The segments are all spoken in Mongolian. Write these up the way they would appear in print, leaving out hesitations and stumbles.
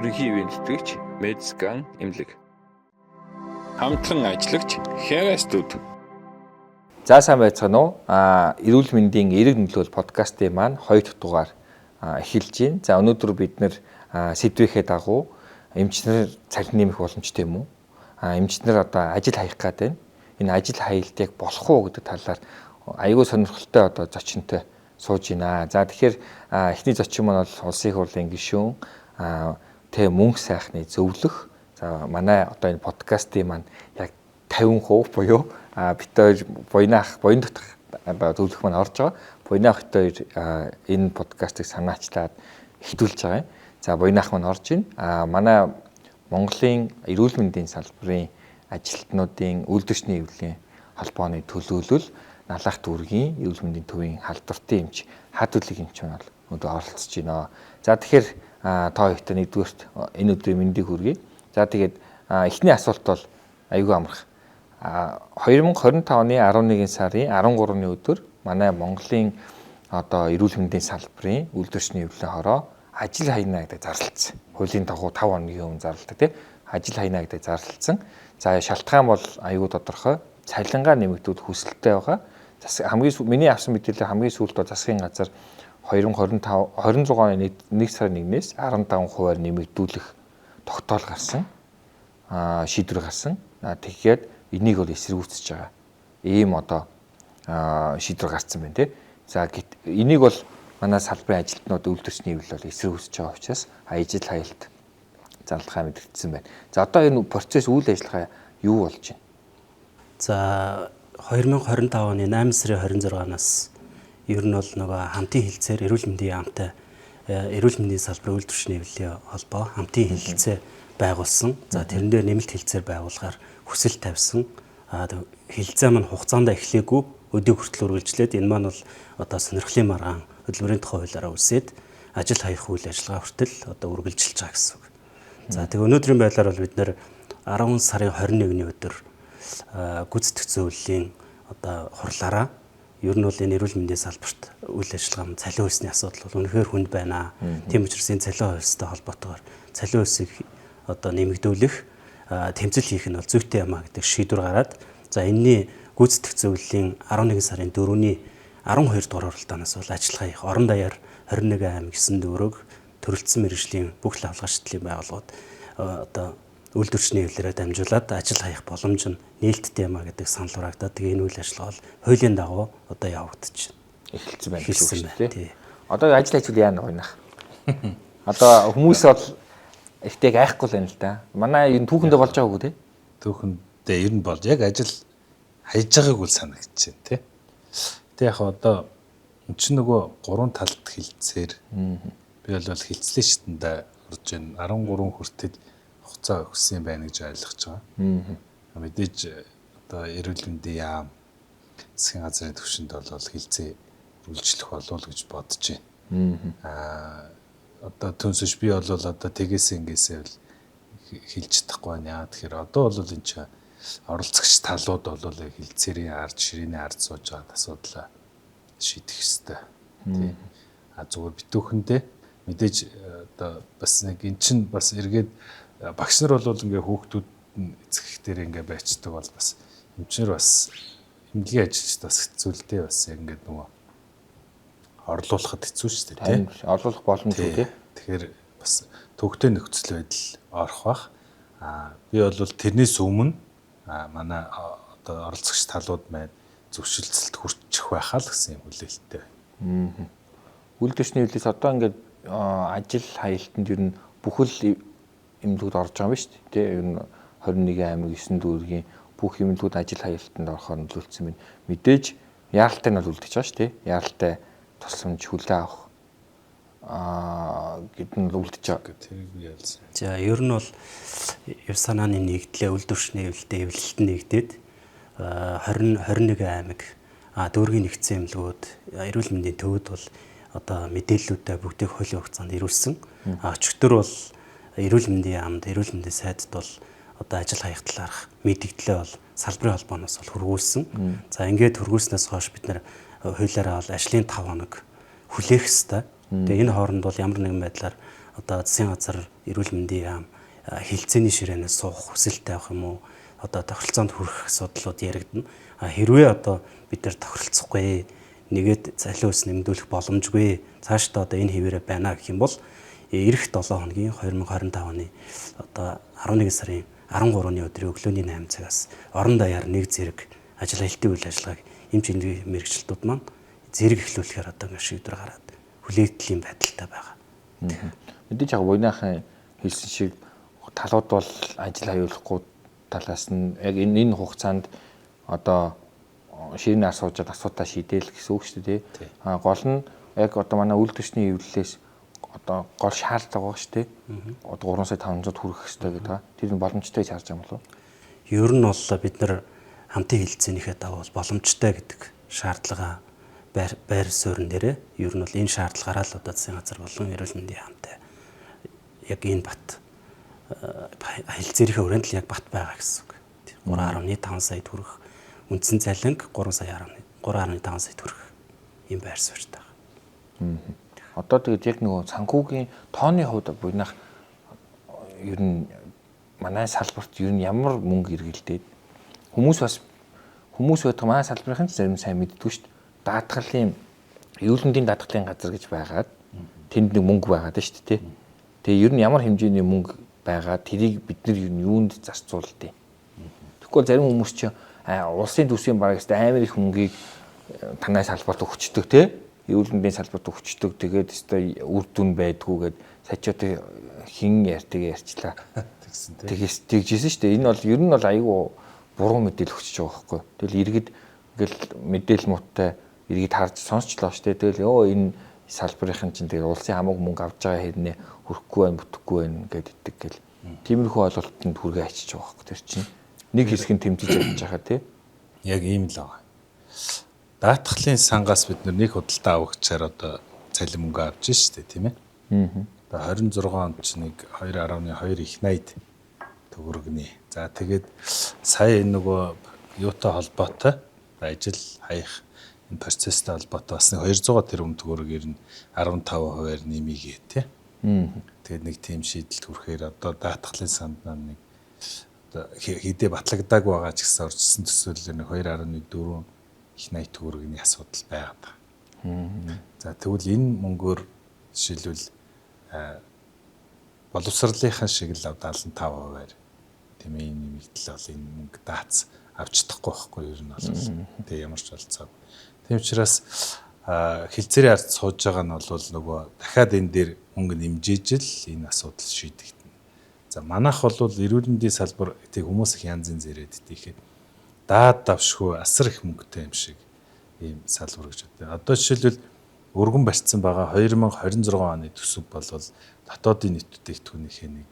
Ерөнхий ивээн тэтгэгч Медскан эмнэлэг. Хамтран ажиллагч Хера студ. За сайн байцгаана уу? Эрүүл мэндийн эерэг нөлөөлөл подкастын маань 2 дахь дугаар эхэлж байна. За өнөөдөр бид нэр сэдвийнхээ дагуу эмчнэр цалин нэмэх боломжтой юм уу? Эмчнэр одоо ажил хаях гээд байна. Энэ ажил хаялт яг болох уу гэдэг талаар айгүй сонирхолтой одоо зочинтой сууж байна. За тэгэхээр эхний зочин маань бол Улсын их хурлын гишүүн тэ мөнх сайхны зөвлөх. За манай одоо энэ подкастын маань яг 50% буюу бит хоёр буйнаах буян дотох одоо зөвлөх маань орж байгаа. Буйнаах бит хоёр энэ подкастыг санаачлаад эхлүүлж байгаа юм. За буйнаах маань орж байна. Манай Монголын эрүүл мэндийн салбарын ажилтнуудын үйлдвэрчний эвлэлийн холбооны төлөөлөл Налах дүүргийн эрүүл мэндийн төвийн халдвартын эмч Хадүлэг эмч маань бол өнөөдөр оролцож байна. За тэгэхээр та хоёрт нэгдүгээрт энэ өдрийн мэндийг хүргэе. За тэгээд эхний асуулт бол айгүй амарх. 2025 оны 11 сарын 13-ны өдөр манай Монголын одоо эрүүл мэндийн салбарын үйлдвэрчний эвлэлийн хороо ажил хайна гэдэг зарлалцсан. Хуулийн дагуу 5 хоногийн өмнө зарладаг тийм ажил хайна гэдэг зарлалцсан. За шалтгаан бол айгүй тодорхой. Цалингаа нэмэгдүүлэх хүсэлтэй байгаа. Хамгийн миний авсан мэдээлэл хамгийн сүүлд бол засгийн газар 2025 26 оны 1 сарын 1-ээс 15%-аар нэмэгдүүлэх тогтоол гарсан. Шийдвэр гарсан. Тэгэхээр энийг бол эсэргүүцэж байгаа. Ийм одоо шийдвэр гарсан байна тий. За энийг бол манай салбарын ажилтнууд үйлдвэрчний хэвлэл бол эсэргүүцэж байгаа учраас ажил хаялт зарлахаа мэдэгдсэн байна. За одоо энэ процесс үйл ажиллагаа юу болж байна? За 2025 оны 8 сарын 26-наас ер нь бол нөгөө хамтын хилцээр эрүүл мэндийн яамтай эрүүл мэндийн салбарын үйлдвэрчний хэвлэлийн холбоо хамтын хилцээ байгуулсан. За тэрэн дээр нэмэлт хилцээр байгуулахаар хүсэл тавьсан. Хилцээ маань хугацаанд эхлээгүй өдийг хүртэл үргэлжлээд энэ маань бол одоо сонирхлын маргаан хөдөлмөрийн тухай хуулиараа үсээд ажил хаях үйл ажиллагаа хүртэл одоо үргэлжилж байгаа гэсэн үг. За тэгээ өнөөдрийн байдлаар бол бид нэр 10 сарын 21-ний өдөр гүйцэтгэх зөвлөлийн одоо хурлаараа ер нь бол энэ эрүүл мэндийн салбарт үйл ажиллагаа цалин хөлсний асуудал бол үнэхээр хүнд байна. Тийм учраас энэ цалин хөлстэй холбоотойгоор цалин хөлсийг одоо нэмэгдүүлэх тэмцэл хийх нь бол зүйтэй юм а гэдэг шийдвэр гараад за энэний гүйцэтгэх зөвлөлийн 11 сарын 4-ний 12 дугаар хуралдаанаас бол ажиллагаа хийх орон даяар 21 аймаг 9 дүүрэг төрөлцсөн мэргэжлийн бүх лавлгаачлалын байгууллагууд одоо үйлдвэрчний хэвлэлээр дамжуулаад ажил хаях боломж нь нээлттэй юм а гэдэг санал хураагдаад тэгээ энэ үйл ажиллагаа бол хуулийн дагуу одоо явагдаж эхэлсэн байна гэсэн үг тий. Одоо ажил хайчвал яана уйнах. Одоо хүмүүс бол ихтэйг айхгүй л байна л да. Манай энэ түүхэндээ болж байгаагүй тий. Түүхэндээ ер нь болж яг ажил хайж байгааг үл санагдаж байна тий. Тэг яг одоо эн чинь нөгөө гурван талд хилцээр би бол хилцлээ шитэндээ орж байна. 13 хүртэл хугацаа өгсөн юм байна гэж ойлгож байгаа. Мэдээж одоо эрүүл мэндийн яам засгийн газрын түвшинд бол хилцээ үргэлжлэх болов уу гэж бодож байна. Одоо түнсэж би бол одоо тэгээсээ ингээсээ бол хилж чадахгүй байна. Яа тэгэхээр одоо бол энэ чинь оролцогч талууд бол хилцээрийн ард ширээний ард сууж байгаа асуудлаа шийдэх ёстой. Тий. А зүгээр битүүхэндээ мэдээж одоо бас нэг эн чинь бас эргээд багш нар бол ингээ хүүхдүүд нь эцэг их дээр ингээ байчдаг бол бас эмчнэр бас эмнэлгийн ажилчид бас хэцүү л дээ, бас яг ингээд нөгөө орлуулахад хэцүү шүү дээ тий. Орлуулах боломжгүй тий. Тэгэхээр бас төвхтэй нөхцөл байдал орох бах. Би бол тэрнээс өмнө манай одоо оролцогч талууд маань зөвшөлтсөлд хүрчих байхаа л гэсэн юм хүлээлттэй. Үйлдвэрчний хөлөөс одоо ингээд ажил хаялтанд ер нь бүхэл эмнэлгүүд орж байгаа юм шүү дээ тий. Ер нь 21 аймаг 9 дүүргийн бүх эмнэлгүүд ажил хаялтанд орохоор нөлөөлсөн байна. Мэдээж яаралтай нь бол үлдэж байгаа шүү дээ. Яаралтай тусламж хүлээ авах гэдэг нь үлдэж байгаа. Тэрийг би ялсан. За ер нь бол эв санааны нэгдлээ үйлдвэрчний эвлэлтэй эвлэлт нэгдээд 20 21 аймаг дүүргийн нэгдсэн эмнэлгүүд эрүүл мэндийн төвд бол одоо мэдээллүүдээ бүгдийг хуулийн хугацаанд ирүүлсэн. Өчигдөр бол эрүүл мэндийн яамд, эрүүл мэндийн сайдд бол одоо ажил хаях талаарх мэдээлэлээ бол салбарын холбооноос бол хүргүүлсэн. За ингээд хүргүүлснээс хойш бид нэр хуулиараа бол ажлын 5 хоног хүлээх ёстой. Тэгээ энэ хооронд бол ямар нэгэн байдлаар Одоо засгийн газар, эрүүл мэндийн яам хилцээний ширээнээс суух хүсэлтэй авах юм уу? Одоо тохиролцоонд хүрэх асуудлууд яригдана. А хэрвээ одоо бид нар тохиролцохгүй, нэгээд цалин ус нэмэгдүүлэх боломжгүй, цаашдаа одоо энэ хэвээрээ байна гэх юм бол ирэх 7 хоногийн 2025 оны одоо 11 сарын 13-ны өдрийн өглөөний 8 цагаас орон даяар нэг зэрэг ажил аялтын үйл ажиллагааг эмч эмнэлгийн мэргэжилтүүд маань зэрэг эхлүүлэхээр одоо ингэ шийдвэр гараад хүлээгдлийн байдалтай байгаа. Мэдээж яг буйнахын хэлсэн шиг талууд бол ажил аюулахгүй талаас нь яг энэ хугацаанд одоо ширээний ар суужаад асуудлаа шийдээл гэсэн үг шүү дээ. А гол нь яг одоо манай үйлдвэрчний эвлэлээс одоо гол шаардлага байгаа шүү дээ. Одоо 3 сая 500 хүрэх хэрэгтэй гэдэг. Тэр нь боломжтой гэж харж байгаа юм болов уу? Ер нь бол бид нар хамтын хэлэлцээнийхээ дагуу боломжтой гэдэг шаардлага байр суурин дээрээ ер нь бол энэ шаардлагаараа л одоо засгийн газар болон эрүүл мэндийн яамтай яг энэ бат хэлэлцээрийнхээ өрөөнд л яг бат байгаа гэсэн үг. 3.5 сая төгрөх үндсэн цалинг 3 сая 3.5 сая төгрөх юм байр суурьтай байгаа. Одоо тэгээд яг нөгөө санхүүгийн тооны хувьд буйнах ер нь манай салбарт ер нь ямар мөнгө эргэлдээд хүмүүс бас хүмүүс байдаг манай салбарын ч зарим сайн мэддэггүй шүү дээ. Даатгалын эрүүл мэндийн даатгалын газар гэж байгаад тэнд нэг мөнгө байгаад шүү дээ. Тэгээ ер нь ямар хэмжээний мөнгө байгаа тэрийг бид нар ер нь юунд зарцуулдیں۔ Тэгэхгүй зарим хүмүүс чинь улсын төсвийн бараг өстэй амар их мөнгийг танай салбарт өгчдөг те. Эрүүл мэндийн салбарт өгчдөг. Тэгээд өстэй үр дүн байдгүй гэд сачаатай хин ярьтыг ярьчлаа. Тэгсэн те. Тэгээс тэгжсэн шүү дээ. Энэ бол ер нь бол айгүй буруу мэдээлэл өгчөж байгаа байхгүй. Тэгэл иргэд ингээл мэдээлэл муутай иргэд харж сонсчлоо шүү дээ. Тэгэл ёо энэ салбарын чинь тэгэл улсын хамаг мөнгө авч байгаа хэрнээ хүрхгүй байна, бүтэхгүй байна гэддэг гэл. Тиймэрхүү ойлголтод хүргээ ачиж байгаа байхгүй тэр чинь. Нэг хэсэг нь тэмцэж явж байгаа тий. Яг ийм л байгаа. Даатгалын сангаас бид нэг худалдаа авагчаар одоо цалин мөнгө авч штэ тийм ээ. Одоо 26 онд ч нэг 2.2 их 80 төгрөгний. За тэгээд сая энэ нөгөө юутай холбоотой ажил хаях энэ процесстэй холбоотой бас нэг 200 тэрбум төгрөг ер нь 15%-аар нэмийгээ тий. Тэгээд нэг тийм шийдэлд хүрэхээр одоо даатгалын санд нэг одоо хэдий батлагдаагүй байгаа ч гэсэн орчсон төсөөллөөр нэг 2.4 их 80 төгрөгийн асуудал байгаад байгаа. За тэгвэл энэ мөнгөөр жишээлбэл боловсролынхаа шиг л 75%-аар тийм ээ нэмэгдэл бол энэ мөнгө дац авч чадахгүй байхгүй ер нь бол тэгээ ямар ч болцоогүй. Тийм учраас хилцээрийн ард сууж байгаа нь бол нөгөө дахиад энэ дээр мөнгө нэмжээж л энэ асуудал шийдэгдэнэ. За манайх бол эрүүл мэндийн салбар тэг хүмүүс их янз янз яриад ихэд даад давшгүй асар их мөнгөтэй юм шиг ийм салбар гэж боддог. Одоо жишээлбэл өргөн барьцсан байгаа 2026 оны төсөв бол дотоодын нийт бүтээгдэхүүнийхээ нэг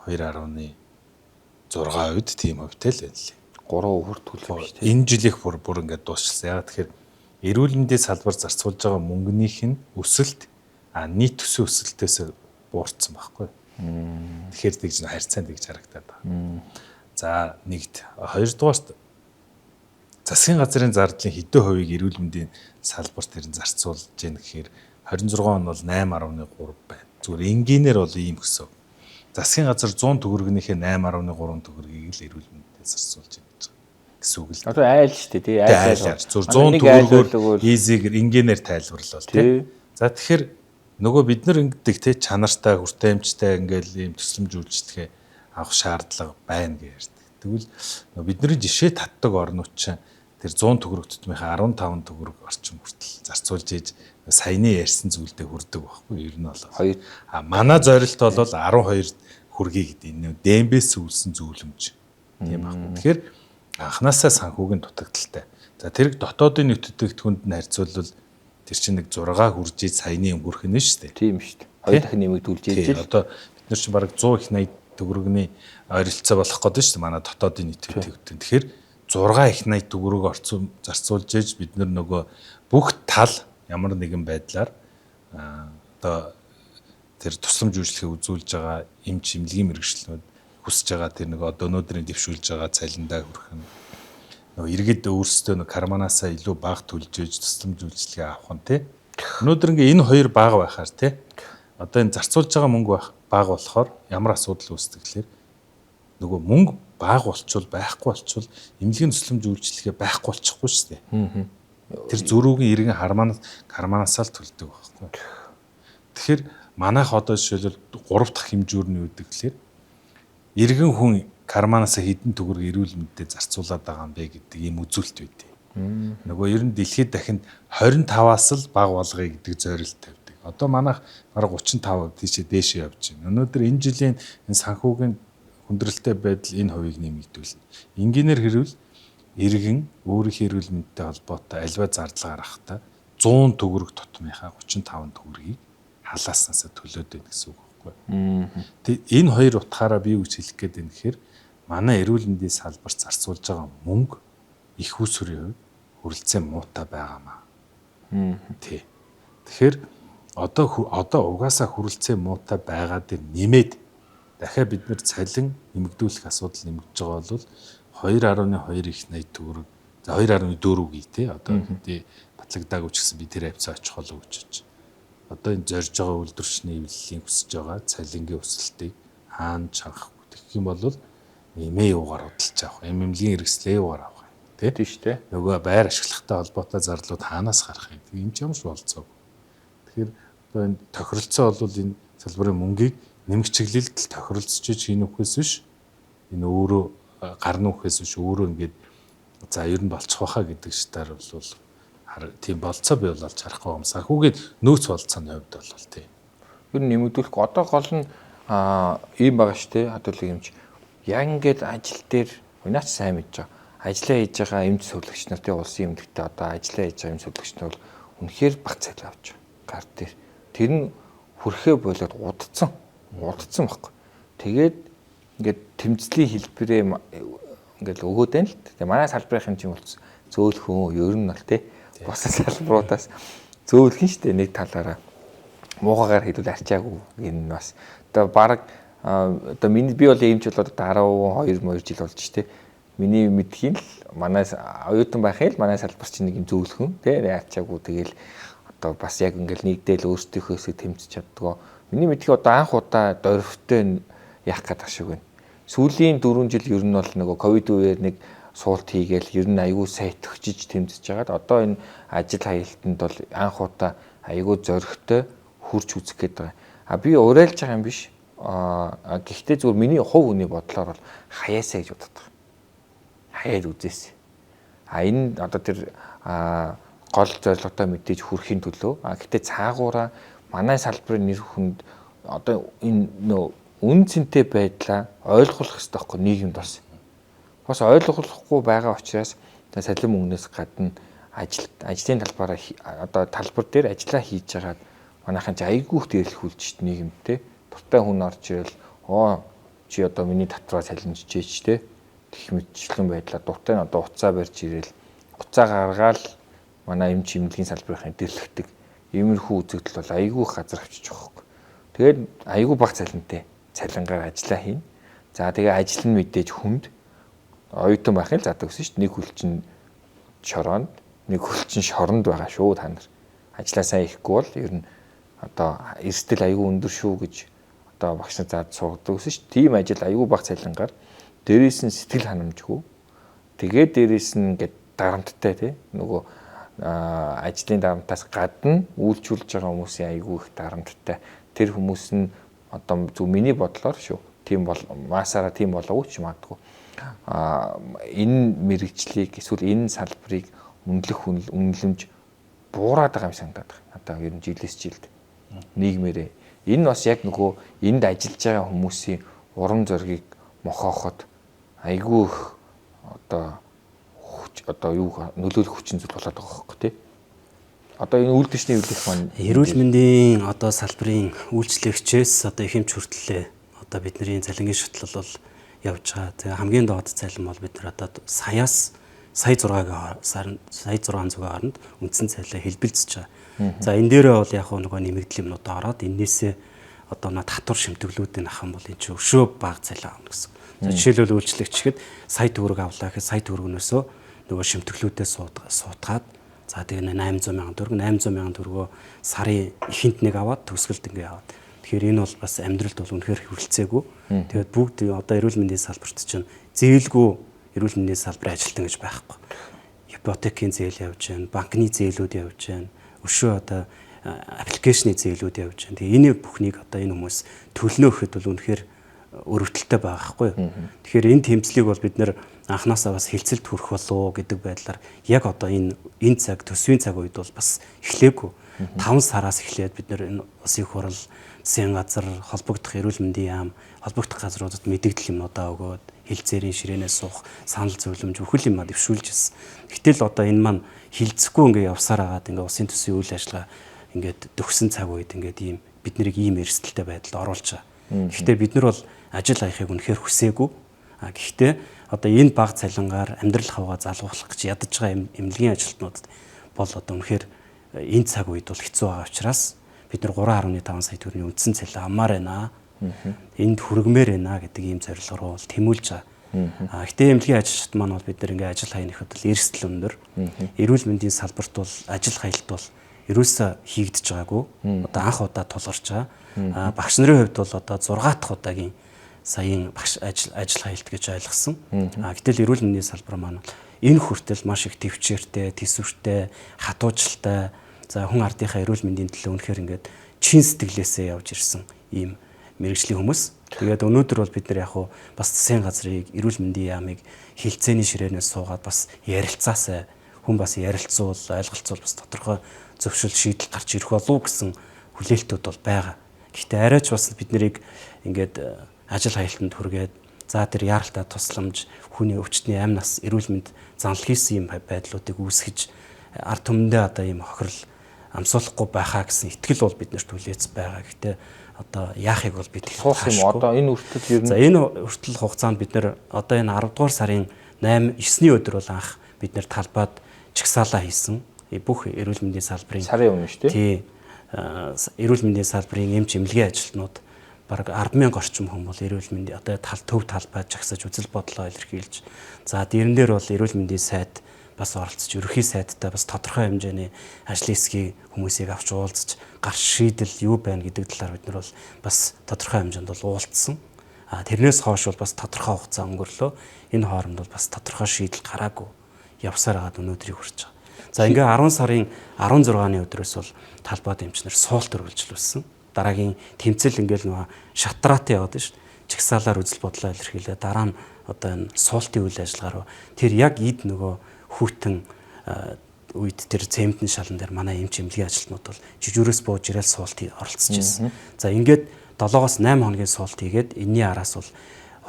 2.6% тийм хувьтай л байна лээ. 3 хүртэл биш тийм. Энэ жилийнх бүр ингээд дуусчихсан. Яг тэгэхээр эрүүл мэндийн салбар зарцуулж байгаа мөнгөнийх нь өсөлт нийт төсвийн өсөлтөөс буурсан байхгүй. Тэгэхээр тэгж харьцаанд тэгж харагдаад байгаа. За нэгт, хоёрдугаарт засгийн газрын зардлын хэдэн хувийг эрүүл мэндийн салбарт тэр зарцуулж гэнэ гэхээр 26 он бол 8.3 байна. Зүгээр энгийнээр бол ийм өсөв. Засгийн газар 100 төгрөгнийхээ 8.3 төгрөгийг л эрүүл мэндэд зарцуулж байна гэсэн үг л. Одоо айл шүү дээ тий. Айл. Зүгээр 100 төгрөгөөр ийзигээр энгийнээр тайлбарлал тий. За тэгэхээр нөгөө бид нар ингэдэг тий чанартай, хүртээмжтэй ингээл ийм төслөмж үйлчлэгээ авах шаардлага байна гэж ярьдаг. Тэгвэл бидний жишээ татдаг орнууд чинь тэр 100 төгрөг тутмынхаа 15 төгрөг орчим хүртэл зарцуулж ийж саяны ярьсан зүйлдээ хүрдэг байхгүй ер нь бол. А манай зорилт бол 12 хүргэе гэдэг энэ дэмбээс үйлсэн зөвлөмж тийм байхгүй. Тэгэхээр анханасаа санхүүгийн дутагдaltaй. За тэрэг дотоодын нийт бүтээгдэхүүнд нь харьцуулбал тэр чинь нэг 6 хүрж ийж саяны өнгөрөх нь шүү дээ. Тийм шүү дээ. Хоёр дахин нэмэгдүүлж ийж л одоо бид нар чинь бараг 100 их 80 төгрөгний ойролцоо болох гэдэг шүү дээ манай дотоодын нийт бүтээгдэхүүн. Тэгэхээр 6 их 80 төгрөг орцсон зарцуулж ийж бид нар нөгөө бүх тал ямар нэгэн байдлаар одоо тэр тусламж үйлчлэгээ үзүүлж байгаа эмч эмнэлгийн мэргэжлэнүүд хүсэж байгаа тэр нөгөө одоо өнөөдрийн дэвшүүлж байгаа цалиндаа хүрэх нь нөгөө иргэд өөрсдөө нөгөө карманаасаа илүү бага төлж ийж тусламж үйлчлэгээ авах нь тий. Өнөөдөр ингээ энэ хоёр бага байхаар тий. Одоо энэ зарцуулж байгаа мөнгө бага болохоор ямар асуудал үүсдэг гэхээр нөгөө мөнгө бага болчвол байхгүй болчвол эмнэлгийн төслөмж үйлчлэгээ байхгүй болчихгүй шүү дээ. Тэр зөрүүгийн иргэн хармаанасаа л төлдөг байхгүй. Тэгэхээр манайх одоо жишээлбэл 3 дахь хэмжүүр нь юу гэдэг гэхээр иргэн хүн карманаасаа хэдэн төгрөг эрүүл мэндэд зарцуулаад байгаа юм бэ гэдэг ийм үзүүлэлт байдیں۔ Нөгөө ер нь дэлхийд дахинд 25-аас л бага болгоё гэдэг зорилт тавьдаг. Одоо манайх бараг 35% тийшээ дээшээ явж байна. Өнөөдөр энэ жилийн энэ санхүүгийн хүндрэлтэй байдал энэ хувийг нэмэгдүүлнэ. Энгийнээр хэрвэл иргэн өөрийнхөө эрүүл мэндтэй холбоотой альва зардал гаргахтаа 100 төгрөг тутмынхаа 35 төгрөгийг халааснасаа төлөөд байна гэсэн үг байхгүй. Тэг энэ хоёр утгаараа би юу гэж хэлэх гээд байна гэхээр манай эрүүл мэндийн салбарт зарцуулж байгаа мөнгө их усрын хувьд хүрэлцээ муутай байгаамаа. Тий. Тэгэхээр одоо угаасаа хүрэлцээ муутай байгаа дээр нэмээд дахиад бид нэр цалин нэмэгдүүлэх асуудал нэмэгдэж байгаа бол 2.2 их 80 төгрөг, за 2.4 үгүй те, одоо тий батлагдаагүй ч гэсэн би тэр хавцаа очих болов гэж бодож. Одоо энэ зорж байгаа үйлдвэрчний эвлэлийн хүсэж байгаа цалингийн өсөлтийг хаана чанахгүй тэгэх юм бол эмээ юугаар худалдаж авах, эмнэлгийн хэрэгслээ юугаар авах юм тий. Тийм шүү дээ. Нөгөө байр ашиглахтай холбоотой зарлууд хаанаас гарах юм. Тийм ч юмш болцоог. Тэгэхээр одоо энэ тохиролцоо бол энэ салбарын мөнгийг нэмэх чиглэлд л тохиролцож энэ үхээс биш, энэ өөрөө гарна үхээс биш, өөрөө ингээд за ер нь болчих байхаа гэдэг шатаар бол тийм болцоо бий бол олж харахгүй юм. Санхүүгийн нөөц болцооны хувьд бол тий. Ер нь нэмэгдүүлэх одоо гол нь ийм байгаа шүү дээ. Хадуулыг юмч яг ингээд ажил дээр унаач сайн мэдж байгаа. Ажлаа хийж байгаа эмч сулагч нар тий, улсын эмнэлэгтээ одоо ажлаа хийж байгаа эмч сулагч нар бол үнэхээр бага цалин авч байгаа. Гар дээр. Тэр нь хүрхээ болоод удцсан. Удцсан байхгүй. Тэгээд ингээд тэмцлийн хэлбэрээ ингээд өгөөд байна л. Тэгээ манай салбарын юм чинь зөөлхөн ер нь бол тий бусад салбаруудаас зөөлхөн шүү дээ нэг талаараа. Муухагаар хэлбэл арчаагүй энэ бас. Одоо баг одоо миний би бол эмч болоод 12 2 жил болж тий. Миний мэдхийн л манай оюутан байхын л манай салбар чинь нэг юм зөөлхөн тий арчаагүй тэгэл одоо бас яг ингээл нэгдэл өөрсдийнхөөсөө тэмцэж чаддгаа. Миний мэдхий одоо анх удаа дөрвтэй яах гэдэг шиг байна. Сүүлийн 4 жил ер нь бол нөгөө ковид үеэр нэг суулт хийгээл ер нь аягүй сайн төгчиж тэмцэж байгаад одоо энэ ажил хаялтанд бол анх удаа аягүй зоригтой хурж үзэх гээд байгаа. А би уриалж байгаа юм биш. А гэхдээ зүгээр миний хувь хүний бодлоор бол хаяасаа гэж боддог. Хаяад үзээсэй. А энэ одоо тэр гол зорилготой мэдээж хүрэхийн төлөө. А гэхдээ цаагаараа манай салбарын нэр хүнд одоо энэ нөө үн цэнтэй байдлаа ойлгуулах хэрэгтэй байхгүй нийгэмд бас. Бас ойлгохгүй байгаа учраас салин мөнгнөөс гадна ажлын талбараа одоо талбар дээр ажиллаа хийж байгаад манайхан ч айгүй их дээрлэхүүлж шít нийгэмдээ. Дуртай хүн орж ирэл оо чи одоо миний татраа салинжижээч те гэх мэтчлэн байдлаа дуртай нь одоо уцаа барьж ирэл уцаа гаргаал манай эмч эмнэлгийн салбарын дэрлэгдэг иймэрхүү үзэгдэл бол айгүй их газар авчиж байгаа хөөх. Тэгээд айгүй бага цалинтай цалингаар ажиллаа хийн. За тэгээ ажил нь мэдээж хүнд оюутан байхын л задаг гэсэн шүү дээ. Нэг хөл чинь шороонд, нэг хөл чинь шоронд байгаа шүү та нар. Ажлаа сайн хийхгүй бол ер нь одоо эрсдэл айгүй өндөр шүү гэж одоо багш нар заад сургадаг гэсэн шүү дээ. Тийм ажил айгүй бага цалингаар дээрээс нь сэтгэл ханамжгүй. Тэгээд дээрээс нь ингээд дарамттай тий нөгөө ажлын дарамтаас гадна үйлчүүлж байгаа хүмүүсийн айгүй их дарамттай. Тэр хүмүүс нь одоо зөв миний бодлоор шүү. Тийм бол маасаараа тийм болоогүй ч магадгүй. Энэ мэрэгжлийг эсвэл энэ салбарыг үнэлэх үнэлэмж буураад байгаа юм санагдаад байна. Одоо ер нь жилээс жилд нийгмээрээ. Энэ бас яг нөгөө энд ажиллаж байгаа хүмүүсийн урам зоригийг мохооход айгүй их одоо юу нөлөөлөх хүчин зүйл болоод байгаа хөөхгүй тий. Одоо энэ үйлдвэрчний эвлэх маань эрүүл мэндийн одоо салбарын үйлчлэгчээс одоо их хэмж хүртлээ одоо бидний цалингийн шатлал бол явж байгаа. Тэгээ хамгийн доод цалин бол бид нар одоо саяас сая 6-гийн сар сая 600-ийн хооронд үндсэн цалин хэлбэлзэж байгаа. За энэ дээрээ бол яг нөгөө нэмэгдэл юмнууд ороод энээсээ одоо на татвар шимтгэлүүдийг авах юм бол энэ чинь өшөө бага цалин авна гэсэн. За жишээлбэл үйлчлэгч гэхэд сая төгрөг авлаа гэхэд сая төгрөгнөөсөө нөгөө шимтгэлүүдээ суутгаад за тэгээ 800 мянган төгрөг 800 мянган төгрөгөө сарын эхэнд нэг аваад төгсгөлд ингээ аваад. Тэгэхээр энэ бол бас амьдралд бол үнэхээр хүрэлцээгүй. Тэгээд бүгд одоо эрүүл мэндийн салбарт чинь зээлгүй эрүүл мэндийн салбарын ажилтан гэж байхгүй. Ипотекийн зээл явж байна, банкны зээлүүд явж байна, өшөө одоо аппликейшны зээлүүд явж байна. Тэгээ энэ бүхнийг одоо энэ хүмүүс төлнө гэхэд бол үнэхээр өрөвдөлттэй байгаа байхгүй юу. Тэгэхээр энэ тэмцлийг бол бид нэр анханасаа бас хилцэлд хүрэх болов гэдэг байдлаар яг одоо энэ цаг төсвийн цаг үед бол бас эхлээгүй. 5 сараас эхлээд бид нэр энэ улсын их хурал, засгийн газар, холбогдох эрүүл мэндийн яам, холбогдох газруудад мэдэгдэл юмнуудаа өгөөд хилцээрийн ширээнээс суух санал зөвлөмж бүхэл юмаа дэвшүүлж ирсэн. Гэтэл одоо энэ маань хилцэхгүй ингээ явсаар агаад ингээ улсын төсвийн үйл ажиллагаа ингээд төгсөн цаг үед ингээд ийм бид нарыг ийм эрсдэлтэй байдалд оруулж байгаа. Гэхдээ бид нар бол ажил хаяхыг үнэхээр хүсээгүй. А гэхдээ одоо энэ баг цалингаар амьдрал хавгаа залгуулах гэж ядаж байгаа эмнэлгийн ажилтнуудад бол одоо үнэхээр энэ цаг үед бол хэцүү байгаа учраас бид нар 3.5 сая төгрөгийн үндсэн цалин авмаар байна. Энд хүргэмээр байна гэдэг ийм зорилгоор бол тэмүүлж байгаа. А гэтээ эмнэлгийн ажилчид маань бол бид нар ингээ ажил хайх гэхэд бол эрсдэл өндөр. Эрүүл мэндийн салбарт бол ажил хаялт бол ерөөсөө хийгдэж байгаагүй. Одоо анх удаа тулгарч байгаа. А багш нарын хувьд бол одоо 6 дахь удаагийн саяын багш ажил хаялт гэж ойлгосон. А гэтэл эрүүл мэндийн салбар маань энэ хүртэл маш их төвчээртэй, төсвөртэй, хатуужилтай, за хүн ардынхаа эрүүл мэндийн төлөө үнэхээр ингээд чин сэтгэлээсээ явж ирсэн ийм мэрэгжлийн хүмүүс. Тэгээд өнөөдөр бол бид нар яг хуу бас засгийн газрыг, эрүүл мэндийн яамыг хилцээний ширээнээс суугаад бас ярилцаасай, хүн бас ярилцуул, ойлголцуул бас тодорхой зөвшөл шийдэл гарч ирэх болов гэсэн хүлээлтүүд бол байгаа. Гэхдээ арайч бас бид нарыг ингээд ажил хаялтанд хүргээд за тэр яаралтай тусламж, хүний өвчтний амь нас, эрүүл мэнд занл хийсэн юм байдлуудыг үүсгэж ард түмэндээ одоо ийм хохирол амсуулахгүй байхаа гэсэн итгэл бол бид нарт хүлээц байгаа. Гэхдээ одоо яахыг бол бид суух юм. Одоо энэ хүртэл ер нь за энэ хүртэл хугацаанд бид нар одоо энэ 10 дугаар сарын 8 9-ний өдөр бол анх бид нар талбайд чагсаалаа хийсэн. Бүх эрүүл мэндийн салбарын сарын өмнө шүү дээ. Тий. Эрүүл мэндийн салбарын эмч эмнэлгийн ажилтнууд бараг 10,000 орчим хүн бол эрүүл мэндийн одоо тал төв талбайд жагсаж үзэл бодлоо илэрхийлж, за дэрэн дээр бол эрүүл мэндийн сайд бас оролцож, ерөнхий сайдтай бас тодорхой хэмжээний ажлын хэсгийг хүмүүсийг авч уулзаж, гарч шийдэл юу байна гэдэг талаар бид нар бол бас тодорхой хэмжээнд бол уулзсан. А тэрнээс хойш бол бас тодорхой хугацаа өнгөрлөө. Энэ хооронд бол бас тодорхой шийдэл гараагүй явсаар хагаад өнөөдрийг хүрч байгаа. За ингээ 10 сарын 16-ны өдрөөс бол талбайд эмчнэр суулт үргэлжлүүлсэн. Дараагийн тэмцэл ингээл нөгөө шатраатай яваад шүү дээ. Чагсаалаар үзэл бодлоо илэрхийлээ. Дараа нь одоо энэ суултын үйл ажиллагаа руу тэр яг эд нөгөө хүүтэн үед тэр цементэн шалан дээр манай эмч эмнэлгийн ажилтнууд бол жижүүрээс бууж ирээл суулт оролцож байсан. За ингээд 7-оос 8 хоногийн суулт хийгээд энэний араас бол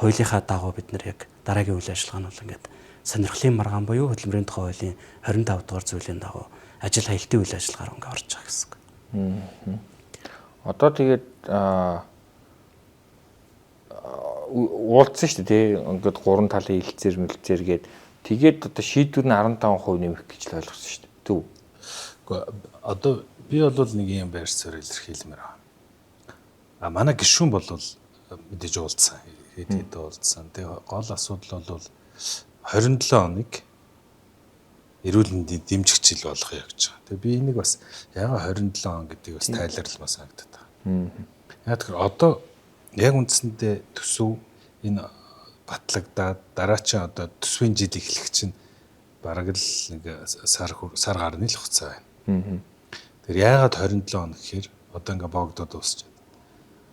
хуулийнхаа дагуу бид нар яг дараагийн үйл ажиллагаа нь бол ингээд сонирхлын маргаан буюу хөдөлмөрийн тухай хуулийн 25 дугаар зүйлийн дагуу ажил хаялтын үйл ажиллагаар ингээ орж байгаа гэсэн үг. Одоо тэгээд уулзсан шүү дээ тий. Ингээд гурван талын хилцээр мэлцээр гээд тэгээд одоо шийдвэр нь 15% нэмэх гэж л ойлгосон шүү дээ. Төв. Үгүй одоо би бол нэг юм байр суурь илэрхийлмээр байна. А манай гишүүн бол мэдээж уулзсан. Хэд хэд уулзсан. Тэгээ гол асуудал бол 27 оныг эрүүл мэндийн дэмжих жил болгоё гэж байгаа. Тэгээ би энийг бас яагаад 27 он гэдгийг бас тайлбарламаа санагдаад байгаа. Яг тэгэхээр одоо яг үндсэндээ төсөв энэ батлагдаад дараачийн одоо төсвийн жил эхлэх чинь бараг л нэг сар гарны л хугацаа байна. Тэр яагаад 27 он гэхээр одоо ингээ боогдоод дуусч байна.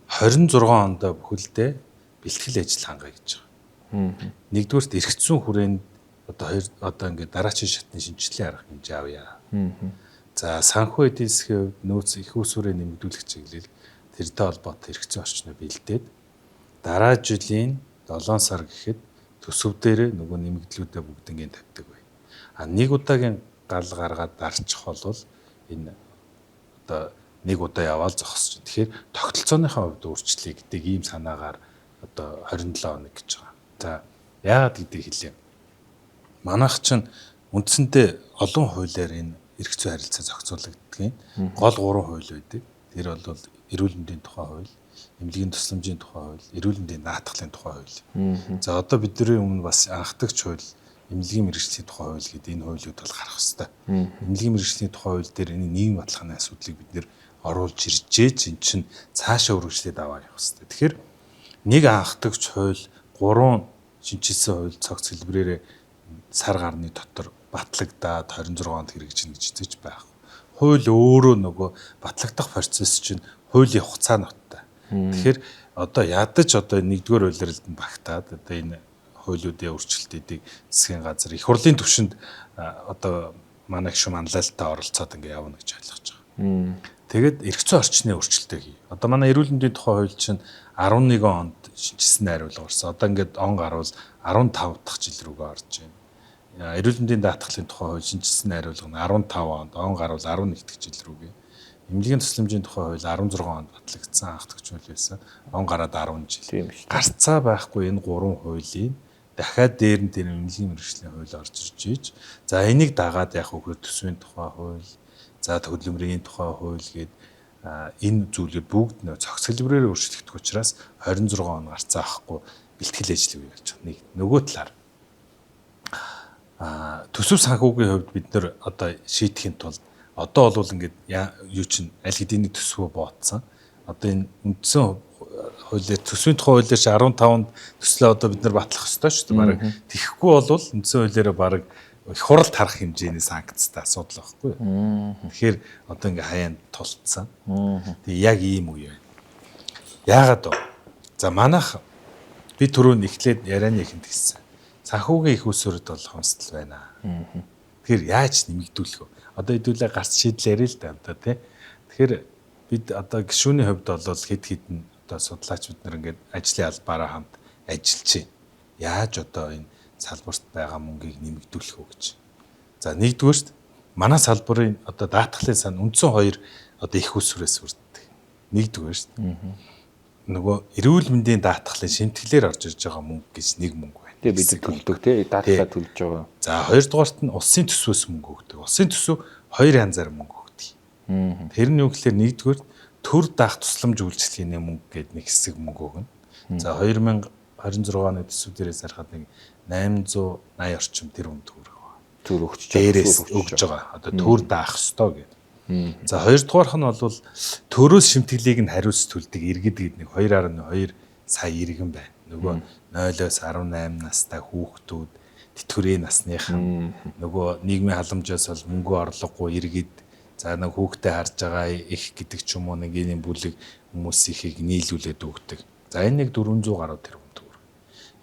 26 онд бүхэлдээ бэлтгэл ажил хангая гэж байгаа. Нэгдүгээрт эрх зүйн хүрээнд одоо хоёр одоо ингээ дараачийн шатны шинжилгээ арга хэмжээ авъя. За санхүү эдийн засгийн хувьд нөөц их усүрээ нэмэгдүүлэх чиглэл тэртэй холбоотой эрх зүйн орчноо бэлдээд дараа жилийн 7 сар гэхэд төсөв дээрээ нөгөө нэмэгдлүүдээ бүгднийг тавьдаг бай. А нэг удаагийн гал гаргаад дарчих бол энэ одоо нэг удаа яваал зогсож. Тэгэхээр тогтолцооныхоо хувьд өөрчлөе гэдэг ийм санаагаар одоо 27 хоног гэж байгаа. За яагаад гэдгийг хэлье. Манайх чинь үндсэндээ олон хуулиар энэ эрх зүйн харилцаа зохицуулагддаг. Гол 3 хууль байдаг. Тэр бол эрүүл мэндийн тухай хууль, эмнэлгийн тусламжийн тухай хууль, эрүүл мэндийн даатгалын тухай хууль. За одоо бидний өмнө бас анхдагч хууль, эмнэлгийн мэргэжлийн тухай хууль гэдэг энэ хуулиуд бол гарах ёстой. Эмнэлгийн мэргэжлийн тухай хууль дээр энэ нийгэм баталгааны асуудлыг бид нэр оруулж иржээж эн чинь цаашаа үргэлжлээд аваа явах хэрэгтэй. Тэгэхээр нэг анхдагч хууль, 3 шинэчилсэн хууль цогц хэлбэрээрээ сар гарны дотор батлагдаад 26 онд хэрэгжинэ гэж хэзээ ч байхгүй. Хууль өөрөө нөгөө батлагдах процесс чинь хуулийн хугацаа ноттой. Тэгэхээр одоо ядаж одоо нэгдүгээр улиралд нь багтаад одоо энэ хуулиудын өөрчлөлтүүдийг засгийн газар их хурлын түвшинд одоо манай гишүүн манлайлалтай оролцоод ингээ явна гэж ойлгож байгаа. Тэгээд эрх зүйн орчны өөрчлөлтөө хий. Одоо манай эрүүл мэндийн тухай хууль чинь 11 онд шинэчилсэн найруулга орсон. Одоо ингээд он гарвал 15 дахь жил рүүгээ орж байна. Эрүүл мэндийн даатгалын тухай хууль шинэчилсэн найруулга нь 15 онд, он гарвал 11 дахь жил рүүгээ. Эмнэлгийн тусламжийн тухай хууль 16 онд батлагдсан анхдагч хууль байсан. Он гараад 10 жил. Гарцаа байхгүй энэ гурван хуулийн дахиад дээр нь тэр эмнэлгийн мэргэжлийн хууль орж ирж ийж. За энийг дагаад яг үгээр төсвийн тухай хууль, за хөдөлмөрийн тухай хууль гээд энэ зүйлүүд бүгд нөө цогц хэлбэрээр өөрчлөгдөх учраас 26 он гарцаа авахгүй бэлтгэл ажил үе болж байгаа. Нэг нөгөө талаар төсөв санхүүгийн хувьд бид нэр одоо шийдэхин тулд одоо бол ингээд юу чинь аль хэдийн төсвөө боодсон. Одоо энэ үндсэн хуулиар төсвийн тухай хуулиар чи 15-нд төслөө одоо бид нар батлах ёстой шүү дээ. Бараг тэгэхгүй бол үндсэн хуулиараа бараг их хуралд харах хэмжээний санкцтай асуудал байхгүй юу. Тэгэхээр одоо ингээ хаяанд тулцсан. Тэгээ яг ийм үе байна. Яагаад вэ? За манайх би түрүүн эхлээд ярианы ихэнд хэлсэн. Санхүүгийн их усүрд бол хомсдол байна. Тэгэхээр яаж нэмэгдүүлэх вэ? Одоо хэдүүлээ гарц шийдэл яриа л да одоо тий. Тэгэхээр бид одоо гишүүний хувьд бол хэд хэдэн одоо судлаач бид нар ингээд ажлын албаараа хамт ажиллаж байна. Яаж одоо энэ салбарт байгаа мөнгийг нэмэгдүүлэх үү гэж. За нэгдүгээрт манай салбарын одоо даатгалын сан үндсэн хоёр одоо их усүрээс бүрддэг. Нэгдүгээрт нөгөө эрүүл мэндийн даатгалын шимтгэлээр орж ирж байгаа мөнгө гэж нэг мөнгө байна. Тэгээ бид төлдөг тий даатгалаа төлж байгаа. За хоёрдугаарт нь улсын төсвөөс мөнгө өгдөг. Улсын төсөв хоёр янзаар мөнгө өгдөг. Тэр нь юу гэхээр нэгдүгээр төр даах тусламж үйлчилгээний мөнгө гэдэг нэг хэсэг мөнгө өгнө. За 2026 оны төсөв дээрээс харахад нэг 880 орчим тэрбум төгрөг байна. Төр өгч дээрээс өгж байгаа. Одоо төр даах ёстой гэдэг. За хоёрдугаарх нь бол төрөөс шимтгэлийг нь хариуц төлдөг иргэд гэдэг нэг 2.2 сая иргэн байна. Нөгөө 0-оос 18 настай хүүхдүүд, тэтгэврийн насныхан, нөгөө нийгмийн халамжаас бол мөнгө орлогогүй иргэд, за нэг хүүхдээ харж байгаа их гэдэг ч юм уу нэг ийм бүлэг хүмүүсийнхийг нийлүүлээд өгдөг. За энэ нэг 400 гаруй тэрбум төгрөг.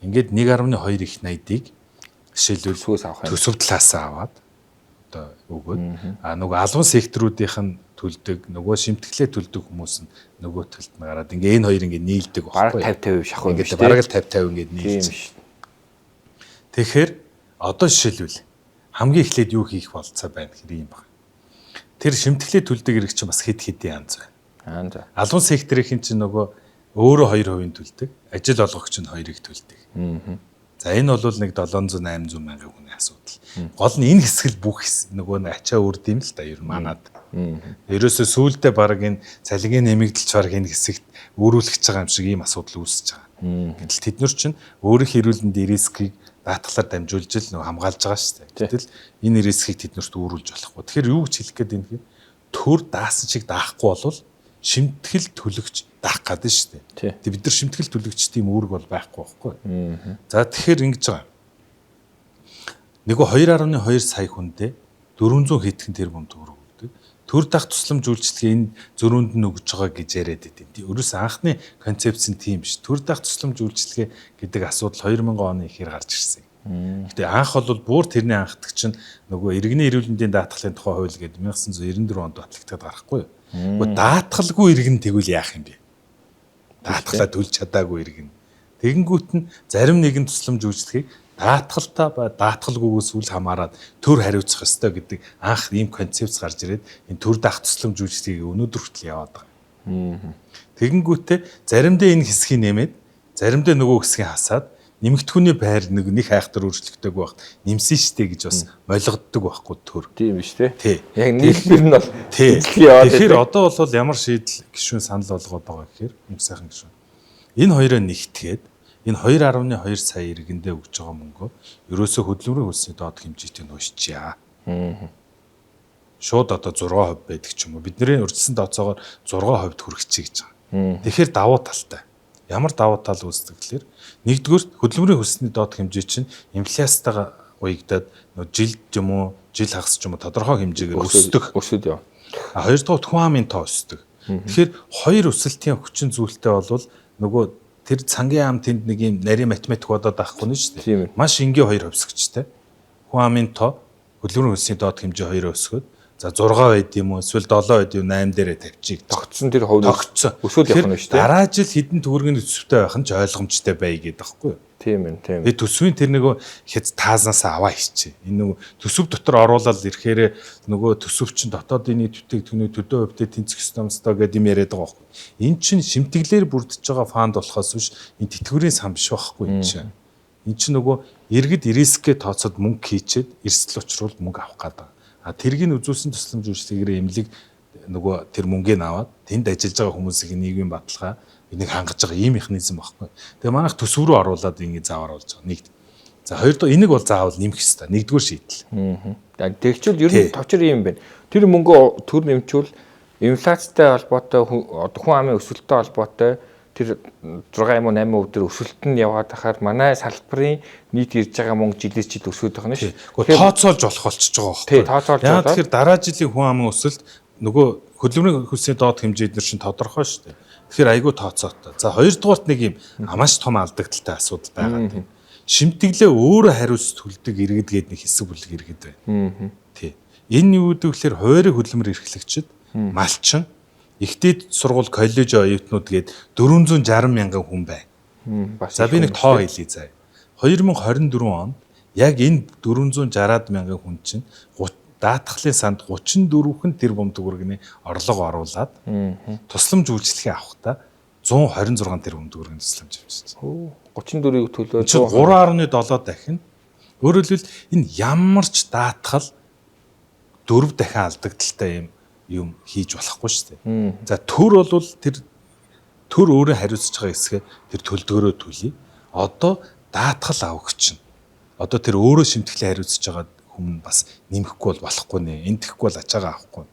Ингээд 1.2 их найдыг жишээлбэл төсөв талаас аваад одоо өгөөд а нөгөө албан секторуудынх нь төлдөг, нөгөө шимтгэлээ төлдөг хүмүүс нь нөгөө талд нь гараад ингээ энэ хоёр ингээ нийлдэг байхгүй. Бараг 50 50 шахуу ингээ бараг л 50 50 ингээ нийлж. Тэгэхээр одоо жишээлбэл хамгийн эхлээд юу хийх болцоо байна гэхээр юм байна. Тэр шимтгэлээ төлдөг ирэг чинь бас хэд хэдийн янз байна. За. Албан секторын чинь нөгөө өөрөө 2% төлдөг, ажил олгогч нь 2-ыг төлдөг. За энэ бол нэг 700 800 мянган хүний асуудал. Гол нь энэ хэсэг л бүх нөгөө нэг ачаа үрд юм л да ер нь манад. Ерөөсөө сүүлдээ баг энэ цалингийн нэмэгдэлч баг энэ хэсэгт өөрүүлэх гэж байгаа юм шиг ийм асуудал үүсэж байгаа. Гэтэл тэд нар чинь өөрийнх эрүүл мэндийн рискийг даатгалаар дамжуулж л нөгөө хамгаалж байгаа шүү дээ. Гэтэл энэ рискийг тэд нарт өөрүүлж болохгүй. Тэгэхээр юу гэж хэлэх гээд байна гэхээр төр даасан чиг даахгүй болвол шимтгэл төлөгч даах гэдэг шүү дээ. Тэг бид нар шимтгэл төлөгчдийн үүрэг бол байхгүй байхгүй. За тэгэхээр ингэж байгаа. Нөгөө 2.2 сая хүндээ 400 хэдхэн тэрбум төгрөг өгдөг. Төр дах тусламж үйлчилгээ энэ зөрүүнд нь өгж байгаа гэж яриад идэв. Ерөөс анхны концепц нь тийм биш. Төр дах тусламж үйлчилгээ гэдэг асуудал 2000 оны ихээр гарч ирсэн. Гэтэ анх бол бүр тэрний анхдагч нь нөгөө иргэний эрүүл мэндийн даатгалын тухай хууль гэдэг 1994 онд батлагдаад гарахгүй юу? Гэхдээ даатгалгүй иргэн тэгвэл яах юм бэ? Даатгалаа төлж чадаагүй иргэн. Тэгэнгүүт нь зарим нэгэн тусламж үйлчлэгийг даатгалтай ба даатгалгүйгээс үл хамааран төр хариуцах ёстой гэдэг анх ийм концепц гарч ирээд энэ төр даах тусламж үйлчлэгийг өнөөдөр хүртэл яваад байгаа. Тэгэнгүүтээ заримдаа энэ хэсгийг нэмээд заримдаа нөгөө хэсгийг хасаад нэмэгдэхүүний байр нэг хайхтар өөрчлөгдөөгүй багт нэмсэн штэ гэж бас молигддог байхгүй төр. Тийм биш те. Тий. Яг нийлбэр нь бол Тий. яваад Тэгэхээр одоо бол ямар шийдэл гишүүн санал болгоод байгаа гэхээр мөнх сайхан гишүүн. Энэ хоёроо нэгтгээд энэ 2.2 сая иргэндээ өгж байгаа мөнгөө ерөөсөө хөдөлмөрийн хөлсний доод хэмжээтэй нуушчаа. Шууд одоо 6% байдаг ч юм уу. Бидний урьдчилсан тооцоогоор 6% хүргэчихье гэж байгаа. Тэгэхээр давуу талтай. Ямар давуу тал үүсдэг гэхээр нэгдүгээр хөдөлмөрийн хөлсний доод хэмжээ чинь инфляцтайгаа уягдаад нөө жилд юм уу, жил хагас ч юм уу тодорхой хэмжээгээр өсдөг. Өсөд яа. А хоёрдугаар хүн амын тоо өсдөг. Тэгэхээр хоёр өсөлтийн хүчин зүйлтэй болвол нөгөө тэр цангийн ам тэнд нэг юм нарийн математик бодоод авахгүй нь шүү дээ. Маш энгийн хоёр хувьсгчтэй. Хүн амын тоо хөдөлмөрийн хөлсний доод хэмжээ хоёроо өсгөөд за 6 байд юм уу эсвэл 7 байд юм 8 дээрээ тавьчих. Тогтсон тэр хувь тогтсон. Өсөөл явах нь шүү дээ. Дараа жил хэдэн төгрөгийн төсөвтэй байх нь ч ойлгомжтой бай гэдэг байхгүй юу? Тийм ээ, тийм. Тэгээ төсвийн тэр нөгөө хэд таазнаас аваа хийчихэ. Энэ нөгөө төсөв дотор оруулаад ирэхээр нөгөө төсөв чинь дотоодын нийт бүтээгдэхүүний төдөө хувьтай тэнцэх ёстой юмстай гэдэг юм яриад байгаа байхгүй. Энэ чинь шимтгэлээр бүрдэж байгаа фанд болохоос биш энэ тэтгэврийн сан биш байхгүй юм чинь. Энэ чинь нөгөө иргэд рискээ тооцоод мөнгө хийчээд эрсдэл учруул мөнгө авах гэдэг. А тэргийг үзүүлсэн тусламж үйлчилгээгээр эмнэлэг нөгөө тэр мөнгийг аваад тэнд ажиллаж байгаа хүмүүсийн нийгмийн баталгаа энийг хангаж байгаа ийм механизм багхгүй. Тэгээ манайх төсөв рүү оруулаад ингэ заавар болж байгаа. Нэгд. За хоёр дахь энийг бол заавал нэмэх ёстой. Нэгдүгээр шийдэл. Тэгчвэл ер нь товчор юм байна. Тэр мөнгөө төр нэмчүүл инфляцтай холбоотой хүн амын өсөлттэй холбоотой тэр 6 юм уу 8% дээр өсөлт нь яваад ахаар манай салбарын нийт ирж байгаа мөнгө жилээс жил өсөд байгаа нь шүү. Гэхдээ тооцоолж болох болчихж байгаа байхгүй. Тооцоолж болоо. Тэгэхээр дараа жилийн хүн амын өсөлт нөгөө хөдөлмөрийн хөлсний доод хэмжээ эднэр чинь тодорхой шүү дээ. Тэгэхээр айгүй тооцоотой. За хоёрдугаарт нэг юм маш том алдагдaltaй асуудал байгаа тийм. Шимтгэлээ өөрөө хариуц төлдөг иргэд гээд нэг хэсэг бүлэг иргэд байна. Тий. Энэ юу гэдэг вэхээр хуваарь хөдөлмөр эрхлэгчид, малчин, ихтэй сургууль, коллеж оюутнууд гээд 460 мянган хүн байна. За би нэг тоо хэлье заяа. 2024 онд яг энэ 460 мянган хүн чинь даатгалын санд 34хэн тэрбум төгрөгийн орлого оруулаад тусламж үйлчилгээ авахдаа 126 тэрбум төгрөгийн тусламж авчихсан. 34-ийг төлөө 3.7 дахин. Өөрөөр хэлбэл энэ ямар ч даатгал 4 дахин алдагдaltaй юм хийж болохгүй шүү дээ. За төр бол тэр төр өөрөө хариуцж байгаа хэсгээ тэр төлдгөрөө төлье. Одоо даатгал авагч нь одоо тэр өөрөө шимтгэлээ хариуцж байгаа хүмүүс бас нэмэхгүй бол болохгүй нэ. Энэ тэхгүй бол ачаагаа авахгүй.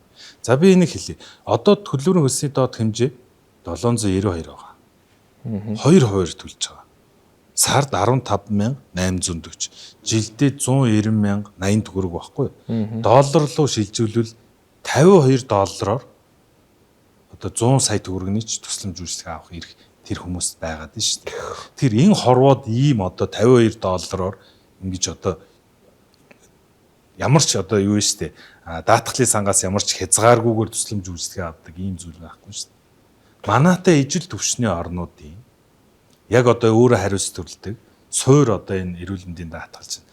За би энийг хэлье. Одоо төлбөрийн хөлсний доод хэмжээ 792 байгаа. 2% төлж байгаа. Сард 15840, жилдээ 190,080 төгрөг байхгүй. Доллар руу шилжүүлвэл 52 доллараар одоо 100 сая төгрөгний ч тусламж үйлчилгээ авах эрх тэр хүмүүст байгаад нь шүү дээ. Тэр энэ хорвоод ийм одоо 52 доллараар ингэж одоо ямар ч одоо юу штэ даатгалын сангаас ямар ч хязгааргүйгээр тусламж үйлчилгээ авдаг ийм зүйл байхгүй шүү дээ. Манайтай ижил түвшний орнуудын яг одоо өөрөө хариуц төлдөг суур одоо энэ эрүүл мэндийн даатгал чинь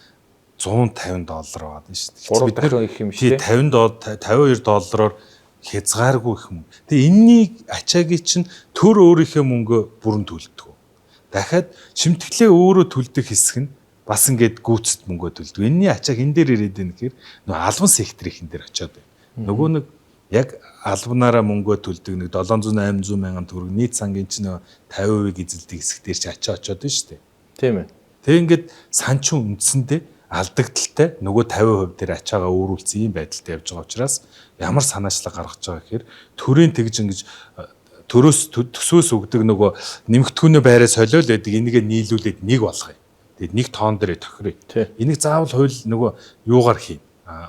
150 доллар байгаа даа шүү дээ. Бид нар их юм шүү дээ. 50 52 доллараар хязгааргүй их мөнгө. Тэгээ энэнийг ачаагийн чинь төр өөрийнхөө мөнгө бүрэн төлдөг. Дахиад шимтгэлээ өөрөө төлдөг хэсэг нь бас ингээд гүйцэд мөнгөө төлдөг. Энэний ачааг энэ дээр ирээд байна гэхээр нөгөө албан секторын дээр очиод байна. Нөгөө нэг яг албанаараа мөнгөө төлдөг нэг 700 800 мянган төгрөг нийт сангийн чинь 50% эзэлдэг хэсэг дээр чи ачаа очиод байна шүү дээ. Тийм ээ. Тэг ингээд санчин үндсэндээ алдагдaltaй нөгөө 50% дээр ачаагаа өөрүүлсэн юм байдалтай явж байгаа учраас ямар санаачлаг гаргаж байгаа гэхээр төрийн тэгж ингэж төрөөс төсөөс өгдөг нөгөө нэмэгдэхүүнээ байраа солиол байдаг энийгээ нийлүүлээд нэг болгоё. Тэгээд нэг тоон дээрээ тохирё. Энийг заавал хууль нөгөө юугаар хийн?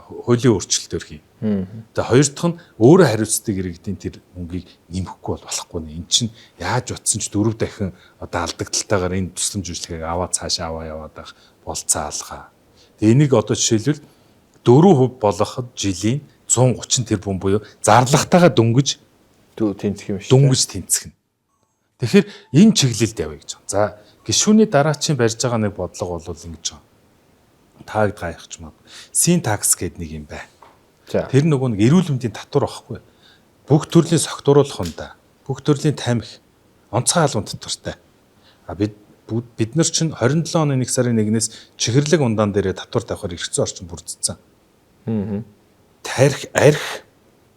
Хуулийн өөрчлөлтөөр хийн. За хоёр дахь нь өөрөө хариуцдаг иргэдийн тэр мөнгийг нэмэхгүй бол болохгүй нэ. Эн чинь яаж утсан ч 4 дахин одоо алдагдaltaйгаар энэ тусламж үйлчилгээг аваад цаашаа аваа яваад байх болцоо алгаа. Тэгээ энийг одоо жишээлбэл 4% болгоход жилийн 130 тэрбум буюу зарлагтайгаа дөнгөж тэнцэх юм шүү. Дөнгөж тэнцэх нь. Тэгэхээр энэ чиглэлд явъя гэж байна. За гишүүний дараачийн барьж байгаа нэг бодлого бол ингэж байгаа. Таагд гайхаж магадгүй. Син такс гэдэг нэг юм байна. Тэр нөгөө нэг эрүүл мэндийн татвар байхгүй. Бүх төрлийн согтууруулах хүндэ, бүх төрлийн тамхи, онцгой албан татвартай. А бид нар чинь 27 оны 1 сарын 1-ээс чихэрлэг ундаан дээрээ татвар тавихаар эрх зүйн орчин бүрдсэн. Тарих, арх,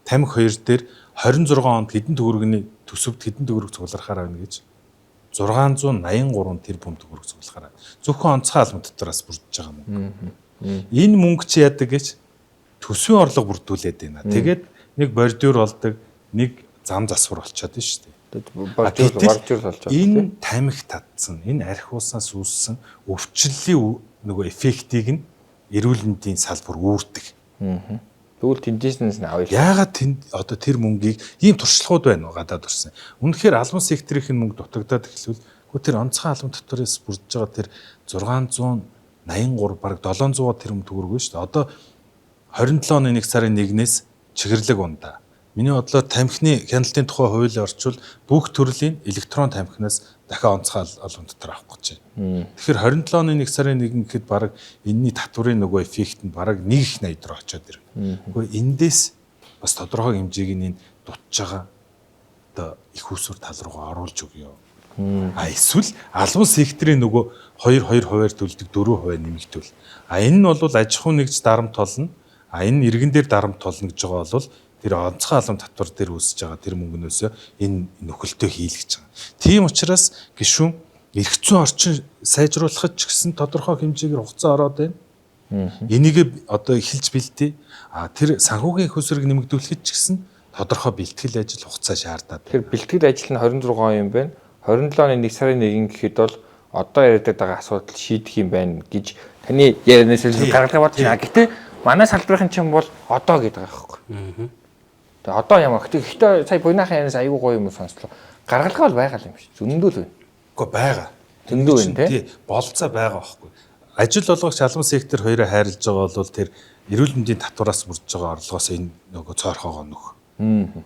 тамхи хоёр дээр 26 онд хэдэн төгрөгийн төсөвт хэдэн төгрөг цугларахаар байна гэж 683 тэрбум төгрөг цуглахаар. Зөвхөн онцгой албан татвараас бүрдэж байгаа мөнгө. Энэ мөнгө чи яадаг гэж Төсвийн орлого бүрдүүлээд байна. Тэгээд нэг бордюр болдог, нэг зам засвар болчиход байна шүү дээ. Бордюр болж байгаа. Энэ тамхи татсан, энэ архи уусаас үүссэн өвчлөлийн нөгөө эффектийг нь эрүүл мэндийн салбар үүрдэг. Тэгвэл тэндээснээс нь авъя. Яагаад тэнд одоо тэр мөнгийг ийм туршлагууд байна уу гадаад урсан. Үнэхээр албан секторын мөнгө дутагдаад эхлвэл үгүй тэр онцгой албан татвараас бүрдэж байгаа тэр 683 бараг 700 тэрбум төгрөг шүү дээ. Одоо 27 оны 1 сарын 1-ээс чихэрлэг ундаа. Миний бодлоор тамхины хяналтын тухай хууль орчвол бүх төрлийн электрон тамхинаас дахиад онцгой албан татвар авах гэж байна. Тэгэхээр 27 оны 1 сарын 1 гэхэд бараг энэний татварын нөгөө эффект нь бараг 1 их 80 руу очиод ирнэ. Үгүй эндээс бас тодорхой хэмжээг нь энэ дутж байгаа одоо их усүр тал руугаа оруулж өгье. А эсвэл албан секторын нөгөө 2 2% төлдөг 4% нэмэгдвэл. А энэ нь бол аж ахуй нэгж дарамт толно. А энэ иргэн дээр дарамт толно гэж байгаа бол тэр онцгой албан татвар дээр үүсэж байгаа тэр мөнгнөөсөө энэ нөхөлтөө хийлгэж байгаа. Тийм учраас гишүүн эрх зүйн орчин сайжруулахад ч гэсэн тодорхой хэмжээгээр хугацаа ороод байна. Энийг одоо эхэлж бэлдээ. А тэр санхүүгийн их усрыг нэмэгдүүлэхэд ч гэсэн тодорхой бэлтгэл ажил хугацаа шаардаад. Тэгэхээр бэлтгэл ажил нь 26 он юм байна. 27 оны 1 сарын 1 гэхэд бол одоо яриад байгаа асуудал шийдэх юм байна гэж таны ярианаас л гаргалгаа бодож байна. Гэтэ манай салбарын чинь бол одоо гэдэг байгаа байхгүй. Тэгээ одоо ямар. Гэхдээ сая буйнахын ярианаас айгүй гоё юм сонслоо. Гаргалгаа бол байгаа юм шиг. Зөндөө л байна. Үгүй байгаа. Зөндөө байна тий. Болцоо байгаа байхгүй. Ажил олгогч албан сектор хоёроо хайрлаж байгаа бол тэр эрүүл мэндийн татвараас бүрдэж байгаа орлогоос энэ нөгөө цоорхоогоо нөх.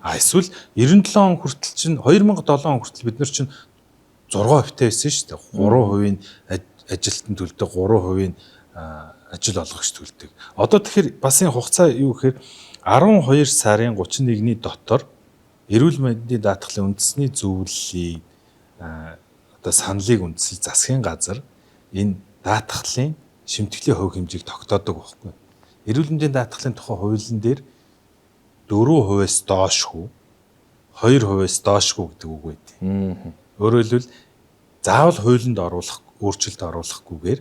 А эсвэл 97 он хүртэл чинь 2007 он хүртэл бид нар чинь 6% байсан шүү дээ. 3% нь ажилтан төлдөг, 3% нь ажил олгогч төлдөг. Одоо тэгэхээр бас энэ хугацаа юу гэхээр 12 сарын 31-ний дотор эрүүл мэндийн даатгалын үндэсний зөвлөлийн одоо саналыг үндэслэж засгийн газар энэ даатгалын шимтгэлийн хувь хэмжээг тогтоодог байхгүй. Эрүүл мэндийн даатгалын тухай хуулийн дээр 4%-аас доошгүй, 2%-аас доошгүй гэдэг үг байдаг. Өөрөөр хэлбэл заавал хуулинд оруулах, өөрчлөлт оруулахгүйгээр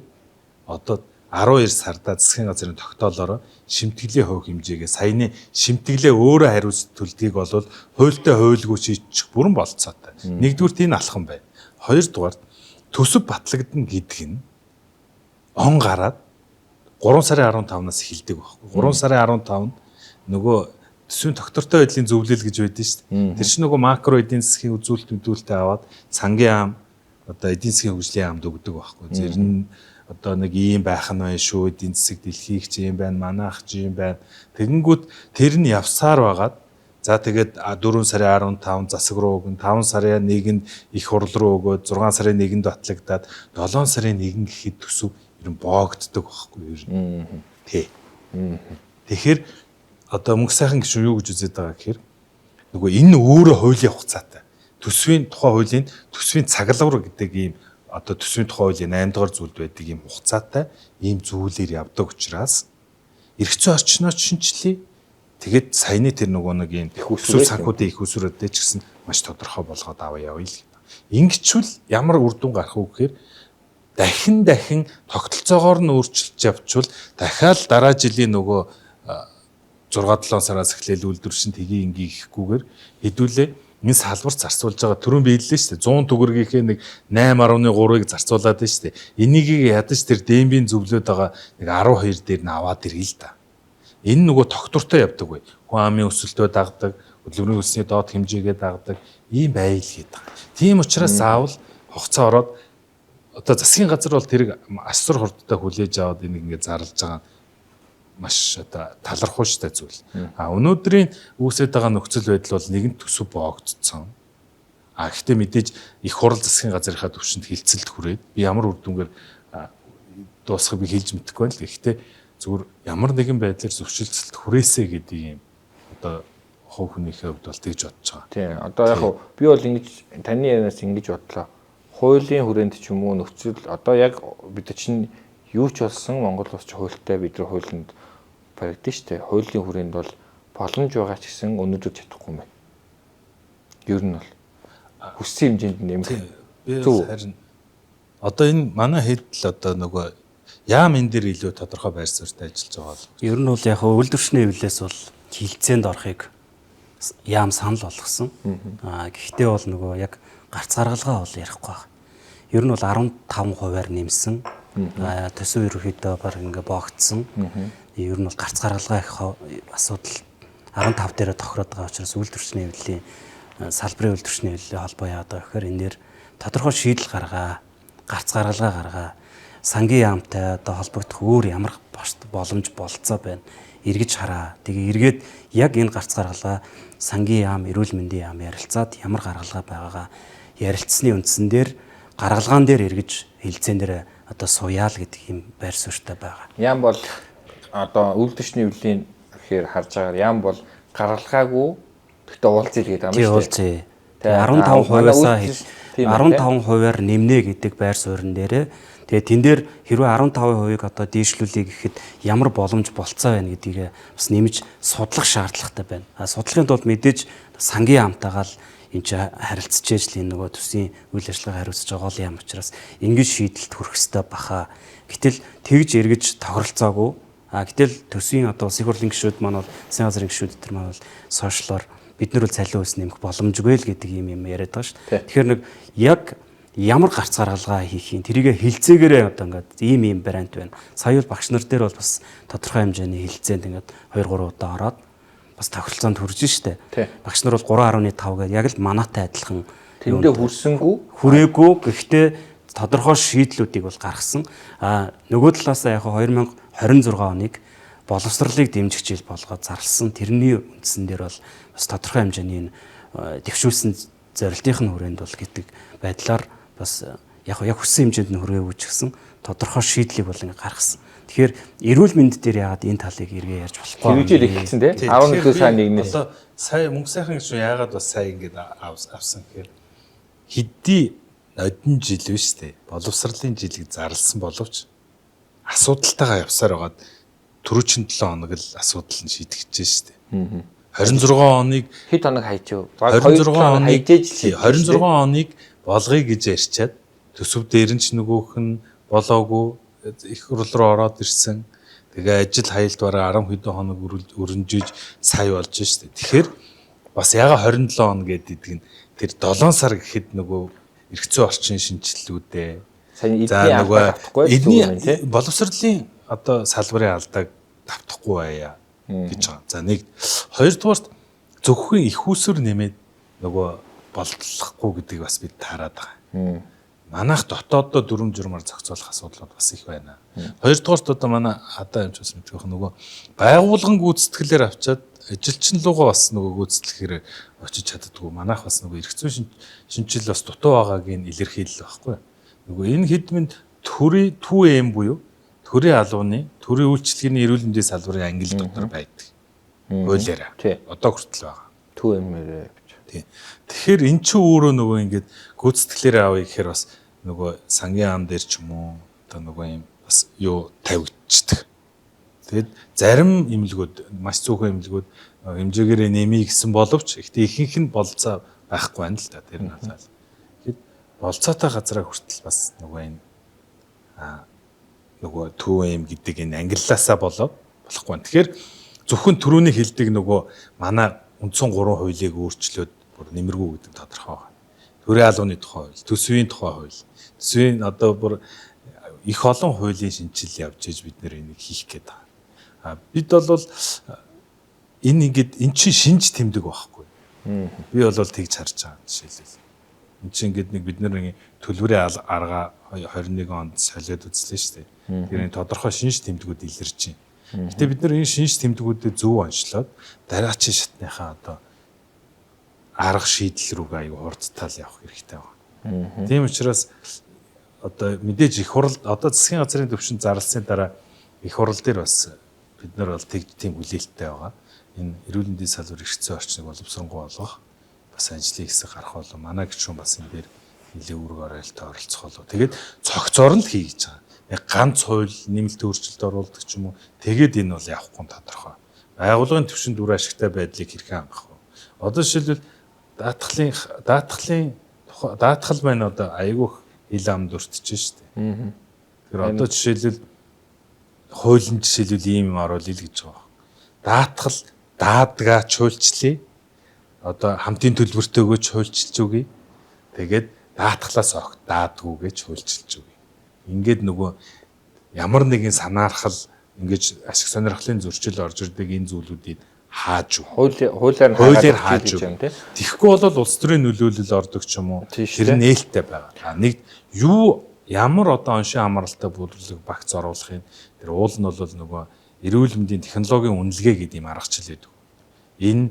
одоо 12 сарда засгийн газрын тогтоолоор шимтгэлийн хувь хэмжээгээ саяны шимтгэлээ өөрөө хариуц төлдгийг бол хуультай хуйлгүй шийдчих бүрэн болцоотой. Нэгдүгüрт энэ алхам байна. Хоёрдугаарт төсөв батлагдана гэдэг нь он гараад 3 сарын 15-наас эхэлдэг байхгүй. 3 сарын 15-нд нөгөө төсвийн тогтвортой байдлын зөвлөл гэж байдаг шүү дээ. Тэр чинь нөгөө макро эдийн засгийн үзүүлэлт мэдүүлэлтээ аваад сангийн ам одоо эдийн засгийн хөгжлийн амд өгдөг байхгүй. Зэрэг нь одоо нэг ийм байх нь байна шүү, эдийн засаг дэлхийх ч юм байна, манайх ч юм байна. Тэгэнгүүт тэр нь явсаар байгаад за тэгээд 4 сарын 15 засаг руу өгөн, 5 сарын 1-нд их хурл руу өгөөд, 6 сарын 1-нд батлагдаад 7 сарын 1 гэхэд төсөв ер нь боогддог байхгүй ер нь. Тий. Тэгэхээр одоо мөнх сайхан гишүүн юу гэж үзээд байгаа гэхээр нөгөө энэ өөрөө хуулийн хугацаатай. Төсвийн тухай хуулийн төсвийн цаглавар гэдэг ийм одоо төсвийн тухай хуулийн 8 дугаар зүйлд байдаг ийм хугацаатай ийм зүйлээр явдаг учраас эрх зүйн орчноо шинчлэе. Тэгээд саяны тэр нөгөө нэг ийм Их усүр санхүүдийн их усүрүүдээ ч гэсэн маш тодорхой болгоод аваа явъя л гэдэг. Ингэчвэл ямар үр дүн гарах вэ гэхээр дахин тогтолцоогоор нь өөрчилж явчвал дахиад дараа жилийн нөгөө 6-7 сараас эхлээл үйлдвэршин тгий ингийн гэхгүйгээр хэдүүлээ энэ салбар зарцуулж байгаа түрүүн биеллээ шүү дээ 100 төгрөгийнхээ нэг 8.3-ыг зарцуулаад байна шүү дээ. Энийг ядаж тэр дембийн зөвлөд байгаа нэг 12 дээр нь аваад ирээ л да. Энэ нөгөө тогтвортой явдаг бай. Хүн амын өсөлтөө дагдаг, хөдөлмөрийн хөлсний доод хэмжээгээ дагдаг ийм байл гэдэг. Тийм учраас заавал хугацаа ороод одоо засгийн газар бол тэрийг асар хурдтай хүлээж аваад энийг ингээд зарлж байгаа маш одоо талархууштай зүйл. А өнөөдрийн үүсэт байгаа нөхцөл байдал бол нэгэн төсөв боогдсон. А гэхдээ мэдээж их хурал засгийн газрынхаа түвшинд хилцэлд хүрээд би ямар үр дүнгээр дуусахыг би хэлж мэдэхгүй байна л. Гэхдээ зүгээр ямар нэгэн байдлаар зөвшөлтсөлд хүрээсэ гэдэг юм одоо хувь хүнийхээ хувьд бол тэгж бодож байгаа. Тийм. Одоо яг хав би бол ингэж таны ярианаас ингэж бодлоо. Хуулийн хүрээнд ч юм уу нөхцөл одоо яг бид чинь юу ч болсон Монгол улс чи хуультай бид нар хуулинд баригдана шүү дээ. Хуулийн хүрээнд бол боломж байгаа ч гэсэн өнөөдөр чадахгүй юм байна. Ер нь бол хүссэн хэмжээнд нэмэх. Би харин одоо энэ манай хэд л одоо нөгөө Яам энэ дэр илүү тодорхой байр суурьтай ажиллаж байгаа бол. Ер нь бол яг үйлдвэрчний хэвлэлээс бол хилцээнд орохыг яам санал болгосон. Гэхдээ бол нөгөө яг гарц гаргалгаа бол ярихгүй байна. Ер нь бол 15%-аар нэмсэн. Төсөв ерөнхийдөө баг ингээ боогдсон. Ер нь бол гарц гаргалгаа их асуудал 15 дээрээ тохироод байгаа учраас үйлдвэрчний хэвлэлийн салбарын үйлдвэрчний хэвлэлийн холбоо яагаад байгаа гэхээр энэ дээр тодорхой шийдэл гаргаа, гарц гаргалгаа гаргаа, сангийн яамтай одоо холбогдох өөр ямар боломж болцоо байна. Эргэж хараа. Тэгээ эргээд яг энэ гарц гаргалгаа сангийн яам, эрүүл мэндийн яам ярилцаад ямар гаргалгаа байгаагаа ярилцсны үндсэн дээр гаргалгаан дээр эргэж хилцээн дээр одоо суяал гэдэг юм байр суурьтай байгаа. Яам бол одоо үйлдвэрчний хэвлэлийн гэхээр харж байгаагаар яам бол гаргалгаагүй гэхдээ уулзъя гэдэг юм шүү дээ. Уулзъя. 15%-аас 15%-аар нэмнэ гэдэг байр суурин дээрээ тэгээ тэн дээр хэрвээ 15%-ыг одоо дээшлүүлэе гэхэд ямар боломж болцоо байна гэдгийг бас нэмж судлах шаардлагатай байна. А судлахын тулд мэдээж сангийн яамтайгаа л энэ чи харилцаж л энэ нөгөө төсвийн үйл ажиллагаа хариуцж байгаа гол яам учраас ингэж шийдэлд хүрэх ёстой баха. Гэтэл тэгж эргэж тохиролцоогүй. А гэтэл төсвийн одоо улсын хурлын гишүүд маань бол засгийн газрын гишүүд тэр маань бол сошиалор бид нар бол цалин өс нэмэх боломжгүй л гэдэг юм яриад байгаа шүү дээ. Тэгэхээр нэг яг ямар гарц гаргалгаа хийх юм тэрийг хилцээгээрээ одоо ингээд ийм вариант байна. Сая бол багш нар дээр бол бас тодорхой хэмжээний хилцээнд ингээд 2 3 удаа ороод бас тохиролцоонд хүрж штэ. Багш нар бол 3.5 гэдэг яг л манаатай адилхан тэндээ хүрсэнгүү хүрээгүй, гэхдээ тодорхой шийдлүүдийг бол гаргасан. А нөгөө талаасаа яг 2026 оныг боловсролыг дэмжих жил болгоод зарласан. Тэрний үндсэн дээр бол бас тодорхой хэмжээний дэвшүүлсэн зорилтын хүрээнд бол гэдэг байдлаар бас яг хүссэн хэмжээнд нь хүрээгүй ч гэсэн тодорхой шийдлийг бол ингэ гаргасан. Тэгэхээр эрүүл мэнд дээр яагаад энэ талыг эргээ ярьж болохгүй вэ? Хэрэгжил эхэлсэн тий. 11 сая нэгнээс. Одоо сая мөнгө сайхан гэж яагаад бас сая ингэж авсан гэхээр хэдий нодон жил биш тий. Боловсролын жилийг зарласан боловч асуудалтайгаа явсаар байгаад түрүүчийн 7 хоног л асуудал нь шийдэгдэж шүү дээ. 26 оныг хэд хоног хайчив? 26 оныг 26 оныг болгоё гэж ярьчаад төсөв дээр нь ч нөгөөх нь болоогүй их хурл руу ороод ирсэн. Тэгээ ажил хаялт бараа 10 хэдэн хоног өрнжиж сая болж шүү дээ. Тэгэхээр бас яга 27 он гэдэг нь тэр 7 сар гэхэд нөгөө эрх зүйн орчин шинжилэлүүдээ сайн эдний алдаа давтахгүй эдний боловсролын одоо салбарын алдааг давтахгүй байя гэж байгаа. За нэг хоёрдугаарт зөвхөн их усүр нэмээд нөгөө болтлохгүй гэдгийг бас бид таарад байгаа. Манайх дотооддоо дүрм журмаар зохицуулах асуудлууд бас их байна. Хоёрдугаарт одоо манай хадаа эмч бас мэдэх нөгөө байгуулган гүйцэтгэлээр авчаад ажилчин лугаа бас нөгөө гүйцэтгэхээр очиж чаддгүй. Манайх бас нөгөө эрх зүйн шинжил бас дутуу байгааг нь илэрхийлэл байхгүй. Нөгөө энэ хэдмэнд төрийн 2M буюу төрийн албаны, төрийн үйлчилгээний эрүүл мэндийн салбарын англи дотор байдаг. Хуулиараа. Одоо хүртэл байгаа. 2M-ээр гэж. Тийм. Тэгэхээр эн чинь өөрөө нөгөө ингээд гүйцэтгэлээрээ авъя гэхээр бас нөгөө сангийн ам дээр ч юм уу одоо нөгөө юм бас юу тавигдчихдаг. Тэгэд зарим эмнэлгүүд маш цөөхөн эмнэлгүүд хэмжээгээрээ нэмье гэсэн боловч ихтэй ихэнх нь болцоо байхгүй байна л да. Тэр нь халаал. Тэгэхэд болцоотой газраа хүртэл бас нөгөө энэ нөгөө 2M гэдэг энэ ангиллаасаа болоод болохгүй байна. Тэгэхээр зөвхөн түрүүний хэлдэг нөгөө манай үндсэн 3 хуулийг өөрчлөөд бүр нэмэргүй гэдэг тодорхой байна. Төрийн албаны тухай хууль, төсвийн тухай хууль, төсвийн одоо бүр их олон хуулийн шинжил явж иж бид нэр энийг хийх гээд байгаа. А бид бол энэ ингээд эн чинь шинж тэмдэг байхгүй. Би бол тэгж харж байгаа жишээлбэл. Энд чинь ингээд нэг бид нэр төлбөрийн арга 21 онд солиод үзлээ шүү дээ. Тэр энэ тодорхой шинж тэмдгүүд илэрч байна. Гэтэ бид нар энэ шинж тэмдгүүдэд зөв онцлоод дараачийн шатныхаа одоо арга шийдэл рүүгээ аягүй хурдтай л явах хэрэгтэй байна. Тийм учраас одоо мэдээж их хурал одоо засгийн газрын төвшөнд зарлсны дараа их хурал дээр бас бид нар бол тэгж тийм хүлээлттэй байгаа. Энэ эрүүл мэндийн салбар эрх зүйн орчныг боловсронгуй болгох бас ажлын хэсэг гарах болов. Манай гишүүн бас энэ дээр нэлээд үүрэг оройлтой оролцох болов. Тэгээд цогцоор нь л хий гэж байгаа. Яг ганц хууль нэмэлт өөрчлөлт оруулдаг ч юм уу. Тэгээд энэ бол явахгүй нь тодорхой. Байгууллагын түвшинд үр ашигтай байдлыг хэрхэн хангах вэ? Одоо жишээлбэл даатгал маань одоо айгүйх хил амд өртөж штэ. Тэгэхээр одоо жишээлбэл Хуулийн жишээлбэл ийм юм оруулъя л гэж байгаа. Даатгал даадгаа чуулчлаа. Одоо хамтын төлбөртэйгөө хуульчилж өгье. Тэгээд даатгалаас огт даадгүйгээ хуульчилж өгье. Ингээд нөгөө ямар нэгэн санаархал ингэж ашиг сонирхлын зөрчил орж ирдэг энэ зүйлүүдийг хааж өг. Хуулиар хааж өг юм тий. Тэгэхгүй бол улс төрийн нөлөөлөл ордог ч юм уу. Тэр нээлттэй байгаа. Нэг юу ямар одоо оншин хамааралтай бүлэг багц оруулахын тэр уул нь бол нөгөө эрүүл мэндийн технологийн үнэлгээ гэдэг юм аргачлал байдаг. Энэ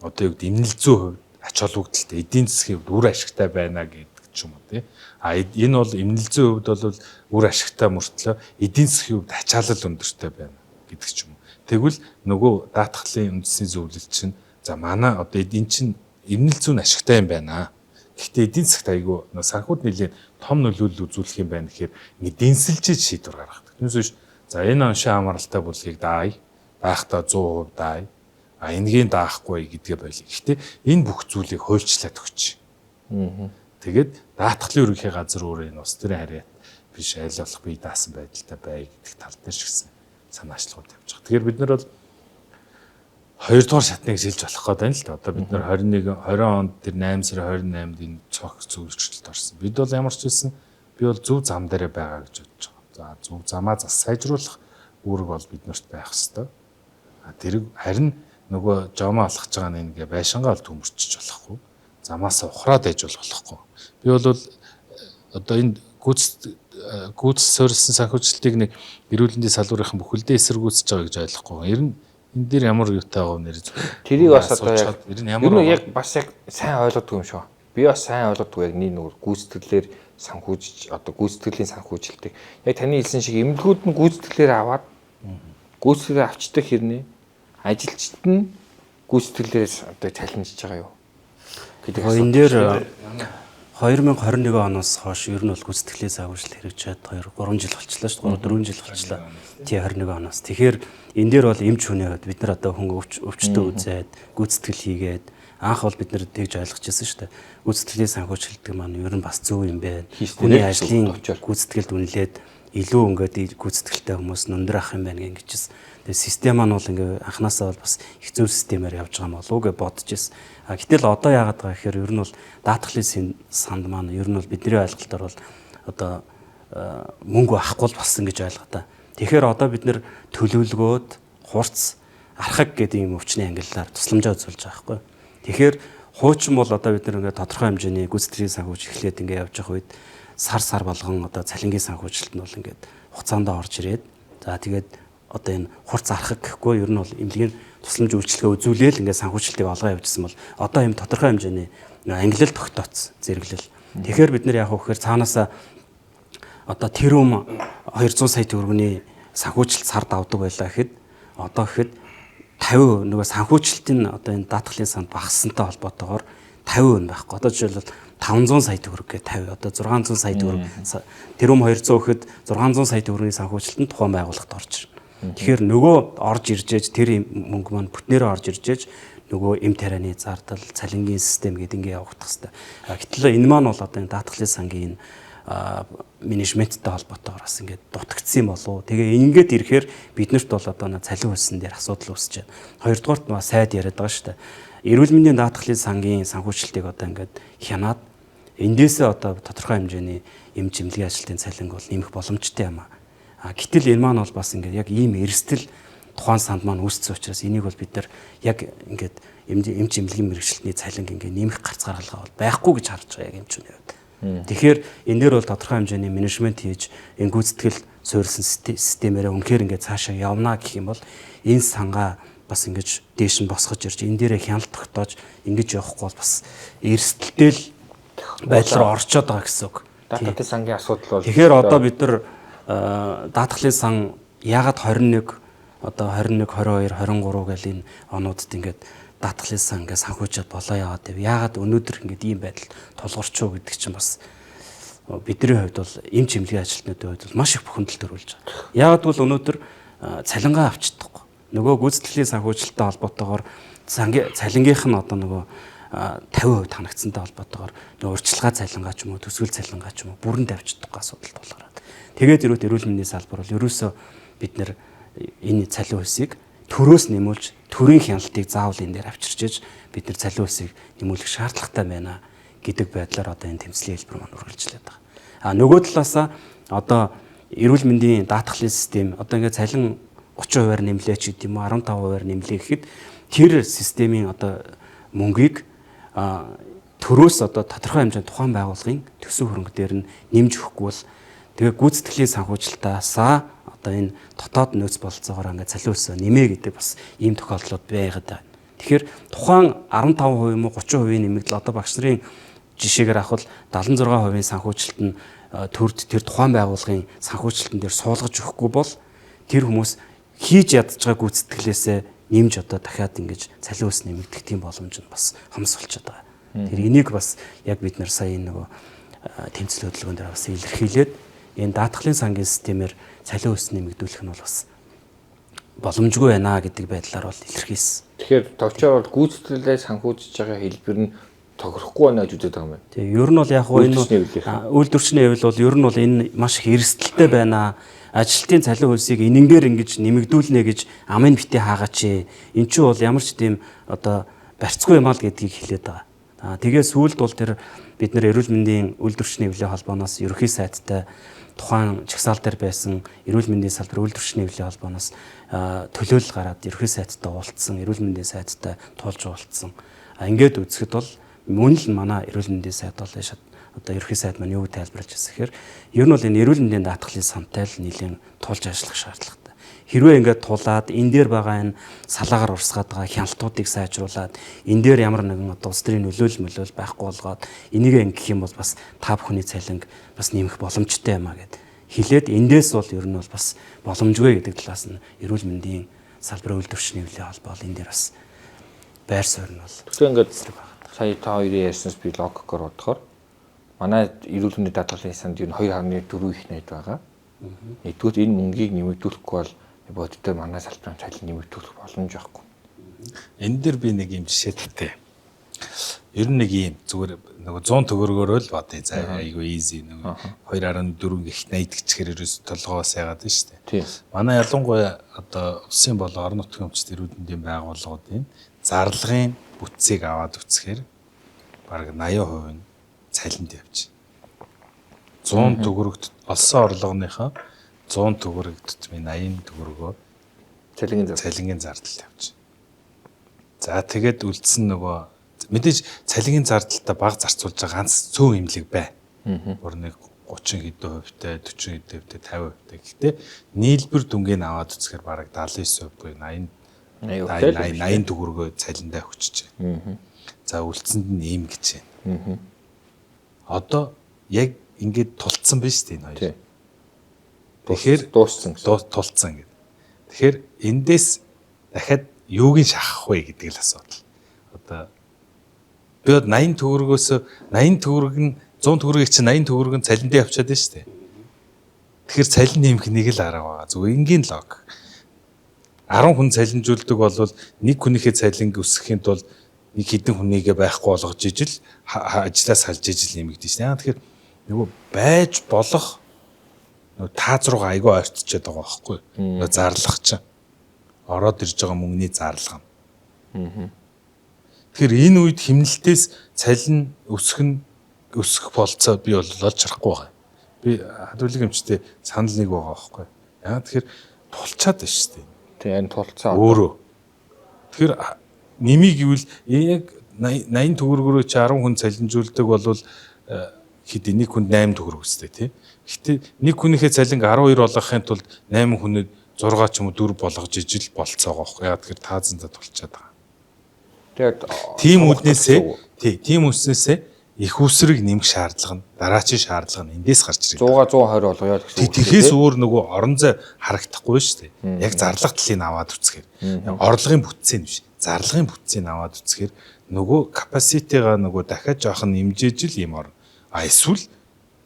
одоо юу гэдэг эмнэл зүйн хувьд ач холбогдолтой эдийн засгийн хувьд үр ашигтай байна гэдэг ч юм уу тий. А энэ бол эмнэл зүйн хувьд бол үр ашигтай мөртлөө эдийн засгийн хувьд ачаалал өндөртэй байна гэдэг ч юм уу. Тэгвэл нөгөө даатгалын үндэсний зөвлөл чинь за манай одоо энэ чинь эмнэл зүйн ашигтай юм байна. Гэхдээ эдийн засагт айгүй санхүүд нэлийн том нөлөөлөл үзүүлэх юм байна гэхээр ингэ дэнсэлж шийдвэр гаргадаг. Түүнээс биш за энэ оншин хамааралтай бүлгийг даая. Даахтаа 100% даая. А энэгийн даахгүй гэдгээ болио. Гэхдээ энэ бүх зүйлийг хуульчлаад өгч. Тэгээд даатгалын ерөнхий газар өөрөө энэ улс төрийн харьяат биш аль болох бие даасан байдалтай бай гэдэг тал дээр ч гэсэн санаачлагууд явж байгаа. Тэгэхээр бид нар бол хоёрдугаар шатныг шилж болох гээд байна л да. Одоо бид нар 21 20 онд тэр 8 сарын 28-нд энэ цогц зөвлөлт орсон. Бид бол ямар ч байсан би бол зөв зам дээрээ байгаа гэж бодож байгаа. За зөв замаа зас сайжруулах үүрэг бол бид нарт байх ёстой. А тэр харин нөгөө жомоо алхаж байгаа нь ингээ байшингаа л төмөрчиж болохгүй. Замаас ухраад ээж болохгүй. Би бол одоо энэ гүйц суурилсан санхүүжилтийг нэг эрүүл мэндийн салбарын бүхэлдээ эсэргүүцэж байгаа гэж ойлгохгүй. Ер нь энэ дээр ямар юутай байгаа нэр зү. Тэрийг бас одоо яг ер нь яг бас яг сайн ойлгодгүй юм шиг. Би бас сайн ойлгодгүй яг нэг нөгөө гүйцэтгэлээр санхүүжиж одоо гүйцэтгэлийн санхүүжилтийг яг таны хэлсэн шиг эмнэлгүүд нь гүйцэтгэлээр аваад гүйцэтгэлээр авчдаг хэрнээ ажилчид нь гүйцэтгэлээр одоо цалинжиж байгаа юу гэдэг асуудал. Энэ дээр 2021 оноос хойш ер нь бол гүйцэтгэлийн санхүүжилт хэрэгжээд 2 3 жил болчлаа шүү дээ. 3 4 жил болчлаа. Тий 21 оноос. Тэгэхээр энэ дээр бол эмч хүний хувьд бид нар одоо хүн өвчтөө үзээд гүйцэтгэл хийгээд анх бол бид нар тэгж ойлгож ирсэн шүү дээ. Гүйцэтгэлийн санхүүжилт маань ер нь бас зөв юм байна. Хүний ажлын гүйцэтгэлд үнэлээд илүү ингээд гүйцэтгэлтэй хүмүүс өндөр ах юм байна гэжсэн. Тэгээ систем маань бол ингээ анханасаа бол бас их зөв системээр явж байгаа юм болов уу гэж бодож ирсэн. А гэтэл одоо яагаад байгаа гэхээр ер нь бол даатгалын санд маань ер нь бол бидний ойлголтоор бол одоо мөнгө авахгүй болсон гэж ойлгоо та. Тэгэхээр одоо бид нэр төлөвлөгөөд хурц архаг гэдэг юм өвчний ангиллаар тусламжаа үзүүлж байгаа байхгүй. Тэгэхээр хуучин бол одоо бид нар ингээд тодорхой хэмжээний гүйцэтгэлийн санхүүж эхлээд ингээ явж байгаа үед сар сар болгон одоо цалингийн санхүүжилт нь бол ингээд хугацаанд орж ирээд за тэгээд одоо энэ хурц архаг гэхгүй ер нь бол эмнэлгийн тусламж үйлчилгээ үзүүлээл ингээд санхүүжилтийг олгоо явуулсан бол одоо ийм тодорхой хэмжээний ангилал тогтооцсон зэрэглэл. Тэгэхээр бид нар яг хөөхөр цаанаасаа одоо тэрүүм 200 сая төгрөгийн санхүүжилт сард авдаг байлаа гэхэд одоо гэхэд 50% нөгөө санхүүжилтийн одоо энэ даатгалын санд багассантай холбоотойгоор 50% байхгүй. Одоо жишээлбэл 500 сая төгрөг гэ 50 одоо 600 сая төгрөг тэрүүм 200 гэхэд 600 сая төгрөгийн санхүүжилт нь тухайн байгууллагад орж ирнэ. Тэгэхээр нөгөө орж иржээж тэр мөнгө маань бүтнээрээ орж иржээж нөгөө эм тарианы зардал, цалингийн систем гэдэг ингээ явагдах хэвээр. Гэтэл энэ маань бол одоо энэ даатгалын сангийн энэ менежменттэй холбоотойгоор бас ингээд дутагдсан юм болов. Тэгээ ингээд ирэхээр биднэрт бол одоо цалин хөлсөн дээр асуудал үүсэж байна. Хоёрдугаарт нөгөө сайд яриад байгаа шүү дээ. Эрүүл мэндийн даатгалын сангийн санхүүжилтийг одоо ингээд хянаад эндээсээ одоо тодорхой хэмжээний эмч эмнэлгийн ажилтны цалинг бол нэмэх боломжтой юм аа. Гэтэл энэ маань бол бас ингээд яг ийм эрсдэл тухайн санд маань үүссэн учраас энийг бол бид нар яг ингээд эмч эмнэлгийн мэргэжилтний цалинг ингээд нэмэх гарц гаргалгаа бол байхгүй гэж харж байгаа яг эмчүүний хувьд. Тэгэхээр энэ дээр бол тодорхой хэмжээний менежмент хийж энэ гүйцэтгэл суурилсан системээрээ үнэхээр ингээд цаашаа явна гэх юм бол энэ сангаа бас ингэж дээш нь босгож ирж энэ дээрээ хяналт тогтоож ингэж явахгүй бол бас эрсдэлтэй л байдал руу орчоод байгаа гэсэн үг. Даатгалын сангийн асуудал бол тэгэхээр одоо бид нар даатгалын сан яагаад 21 одоо 21 22 23 гэл энэ онуудад ингээд даатгалын сан ингээд санхүүжээд болоо яваад байв. Яагаад өнөөдөр ингээд ийм байдал тулгарч уу гэдэг чинь бас бидний хувьд бол эмч эмнэлгийн ажилтнуудын хувьд бол маш их бухимдал төрүүлж байгаа. Яагаад гэвэл өнөөдөр цалингаа авч чадахгүй. Нөгөө гүйцэтгэлийн санхүүжилттэй холбоотойгоор цалингийнх нь одоо нөгөө 50% ханагдсантай холбоотойгоор нөгөө урьдчилгаа цалингаа ч юм уу төсвөл цалингаа ч юм уу бүрэн тавьж чадахгүй асуудал тулгараад. Тэгээд ирүүт эрүүл мэндийн салбар бол ерөөсөө бид нэр энэ цалин хөлсийг төрөөс нэмүүлж төрийн хяналтыг заавал энэ дээр авчирч иж бид нар цалин хөлсийг нэмүүлэх шаардлагатай байна гэдэг байдлаар одоо энэ тэмцлийн хэлбэр маань үргэлжлээд байгаа. А нөгөө талаасаа одоо эрүүл мэндийн даатгалын систем одоо ингээд цалин 30%-аар нэмлээ ч гэдэг юм уу 15%-аар нэмлээ гэхэд тэр системийн одоо мөнгийг төрөөс одоо тодорхой хэмжээнд тухайн байгууллагын төсөв хөрөнгө дээр нь нэмж өгөхгүй бол тэгээ гүйцэтгэлийн санхүүжилтаасаа одоо энэ дотоод нөөц бололцоогоор ингээд цалин өсөө нэмэ гэдэг бас ийм тохиолдлууд байгаад байна. Тэгэхээр тухайн 15% юм уу 30% нэмэгдэл одоо багш нарын жишээгээр авах бол 76% санхүүжилт нь төрд тэр тухайн байгууллагын санхүүжилтэн дээр суулгаж өгөхгүй бол тэр хүмүүс хийж ядж байгаа гүйцэтгэлээсээ нэмж одоо дахиад ингэж цалин өс нэмэгдэх тийм боломж нь бас хомс болчиход байгаа. Тэр энийг бас яг бид нар сая энэ нөгөө тэмцэл хөдөлгөөн дээр бас илэрхийлээд энэ даатгалын сангийн системээр цалин өс нэмэгдүүлэх нь бол бас боломжгүй байна гэдэг байдлаар бол илэрхийлсэн. Тэгэхээр товчоор бол гүйцэтгэлээ санхүүжиж байгаа хэлбэр нь тохирохгүй байна гэж үзээд байгаа юм байна. Тийм, ер нь бол яг хуу энэ үйлдвэрчний хэвэл бол ер нь бол энэ маш их эрсдэлтэй байна. Ажилтны цалин хөлсийг энэнгээр ингэж нэмэгдүүлнэ гэж амын битээ хаагаач. Эн чинь бол ямар ч тийм одоо барьцгүй юм аа л гэдгийг хэлээд байгаа. Аа тэгээ сүүлд бол тэр бид нэр эрүүл мэндийн үйлдвэрчний хэвлэлийн холбооноос ерөнхий сайдтай тухайн жагсаал дээр байсан эрүүл мэндийн салбар үйлдвэрчний хэвлэлийн холбооноос төлөөлөл гараад ерөнхий сайдтай уулзсан, эрүүл мэндийн сайдтай туулж уулзсан. Ингээд үзэхэд бол мөн л манай эрүүл мэндийн сайд бол одоо ерөнхий сайд маань юу тайлбарлаж байсан гэхээр ер нь бол энэ эрүүл мэндийн даатгалын сантай л нэлийн тулж ажиллах шаардлагатай. Хэрвээ ингээд тулаад энэ дээр байгаа энэ салаагаар урсгаад байгаа хяналтуудыг сайжруулад энэ дээр ямар нэгэн одоо улс төрийн нөлөөлөл мөлөөл байхгүй болгоод энийг ингэх юм бол бас та бүхний цалинг бас нэмэх боломжтой юм а гэд хэлээд эндээс бол ер нь бол бас боломжгүй гэдэг талаас нь эрүүл мэндийн салбарын үйлдвэрчний хэвлэлийн холбоо энэ дээр бас байр суурь нь бол тэгэхээр ингээд сая та хоёрын ярьснаас би логикоор бодохоор манай эрүүл мэндийн даатгалын санд ер нь 2.4 их найд байгаа. Нэгдүгээр энэ мөнгийг нэмэгдүүлэхгүй бол бодитоор манай салбарын цалин нэмэгдүүлэх боломж байхгүй. Энэ дэр би нэг юм жишээ татъя. Ер нь нэг юм зүгээр нөгөө 100 төгрөгөөр л бодъё. За айгүй easy нөгөө 2.4 гэх 80 гэчихээр ерөөс толгоос яагаад нь шүү дээ. Манай ялангуяа одоо улсын болон орон нутгийн өмчт эрүүл мэндийн байгууллагуудын зарлагын бүтцийг аваад үцхээр бараг 80% нь цалинд явж. 100 төгрөгт олсон орлогоныхоо 100 төгрөг тутмын 80 төгрөгөө цалингийн зардал явж. За тэгээд үлдсэн нөгөө мэдээж цалингийн зардалтай бага зарцуулж байгаа ганц цөөн имлэг бай. Бүр нэг 30 хэдэн хувьтай, 40 хэдэн хувьтай, 50 хувьтай. Гэхдээ нийлбэр дүнгийг аваад үзэхээр бараг 79% буюу 80 80 төгрөгөө цалиндаа өгчөж байна. За үлдсэнд нь ийм гэж байна. Одоо яг ингээд тулцсан биз дээ энэ хоёр. Тэгэхээр дууссан гэсэн. Тулцсан гэдэг. Тэгэхээр эндээс дахиад юуг нь шахах вэ гэдэг л асуудал. Одоо би бод 80 төгрөгөөс 80 төгрөг нь 100 төгрөгийг чинь 80 төгрөг нь цалиндаа явчаад байна шүү дээ. Тэгэхээр цалин нэмэх нэг л арга байгаа. Зүгээр энгийн лог. 10 хүн цалинжуулдаг бол нэг хүнийхээ цалинг өсгөхийн тулд нэг хэдэн хүнийгээ байхгүй болгож ижил ажлаас салж ижил нэмэгдэн шээ. Тэгэхээр нөгөө байж болох нөгөө тааз руугаа айгүй ойртчихэд байгаа байхгүй. Нөгөө зарлах чинь ороод ирж байгаа мөнгөний зарлага. Тэгэхээр энэ үед хэмнэлтээс цалин өсөх нь өсөх болцоо би бол олж харахгүй байгаа. Би хадгалын эмчтэй санал нэг байгаа байхгүй. Яагаад тэгэхээр тулчаад байна шүү дээ. Тийм энэ тулцсан. Өөрөө. Тэгэхээр нэмийг гэвэл яг 80 төгрөгөөрөө чи 10 хүн цалинжуулдаг бол хэд нэг хүнд 8 төгрөг өстэй тий. Гэтэ нэг хүнийхээ цалинг 12 болгохын тулд 8 хүнээ 6 ч юм уу 4 болгож ижил болцоогоо байхгүй. Яагаад тэгэхээр таазандаа тулчаад байгаа. Тэгээд тийм үднээсээ тий тийм үснээсээ их усрыг нэмэх шаардлага нь дараачийн шаардлага нь эндээс гарч ирдэг. 100 120 болгоё л гэсэн үг. Тэгэхээс өөр нөгөө орон зай харагдахгүй шүү дээ. Яг зарлага талыг аваад үцхээр. Орлогын бүтцийн биш. Зарлагын бүтцийг аваад үцхээр нөгөө капаситигаа нөгөө дахиад жоохон нэмжээж л юм орно. А эсвэл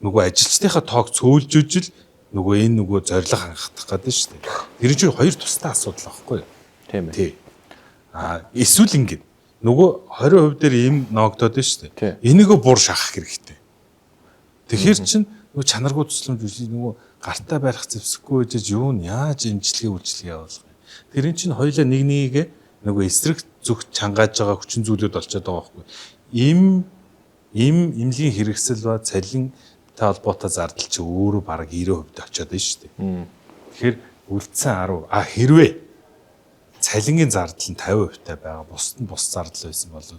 нөгөө ажилчдынхаа тоог цөөлжөж л нөгөө энэ нөгөө зорилго хангах гэдэг шүү дээ. Тэр чинь хоёр тустай асуудал байхгүй юу? Тийм ээ. Тий. А эсвэл ингэ нөгөө 20% дээр им ноогдоод байна шүү дээ. Энийгөө бур шахах хэрэгтэй. Тэгэхээр чин Нөгөө чанаргүй тусламж үйлчилгээ нөгөө гартаа барих зэвсэггүй гэж юу нь яаж имчилгээ үйлчилгээ явуулах юм. Тэр эн чинь хоёлаа нэг нэгийг нөгөө эсрэг зүгт чангааж байгаа хүчин зүйлүүд болчиход байгаа байхгүй. Им эмнэлгийн хэрэгсэл ба цалинтай холбоотой зардал чи өөрөө бараг 90% очиод байна шүү дээ. Тэгэхээр үлдсэн 10 хэрвээ цалингийн зардал нь 50% та байгаа, бусд нь бус зардал байсан бол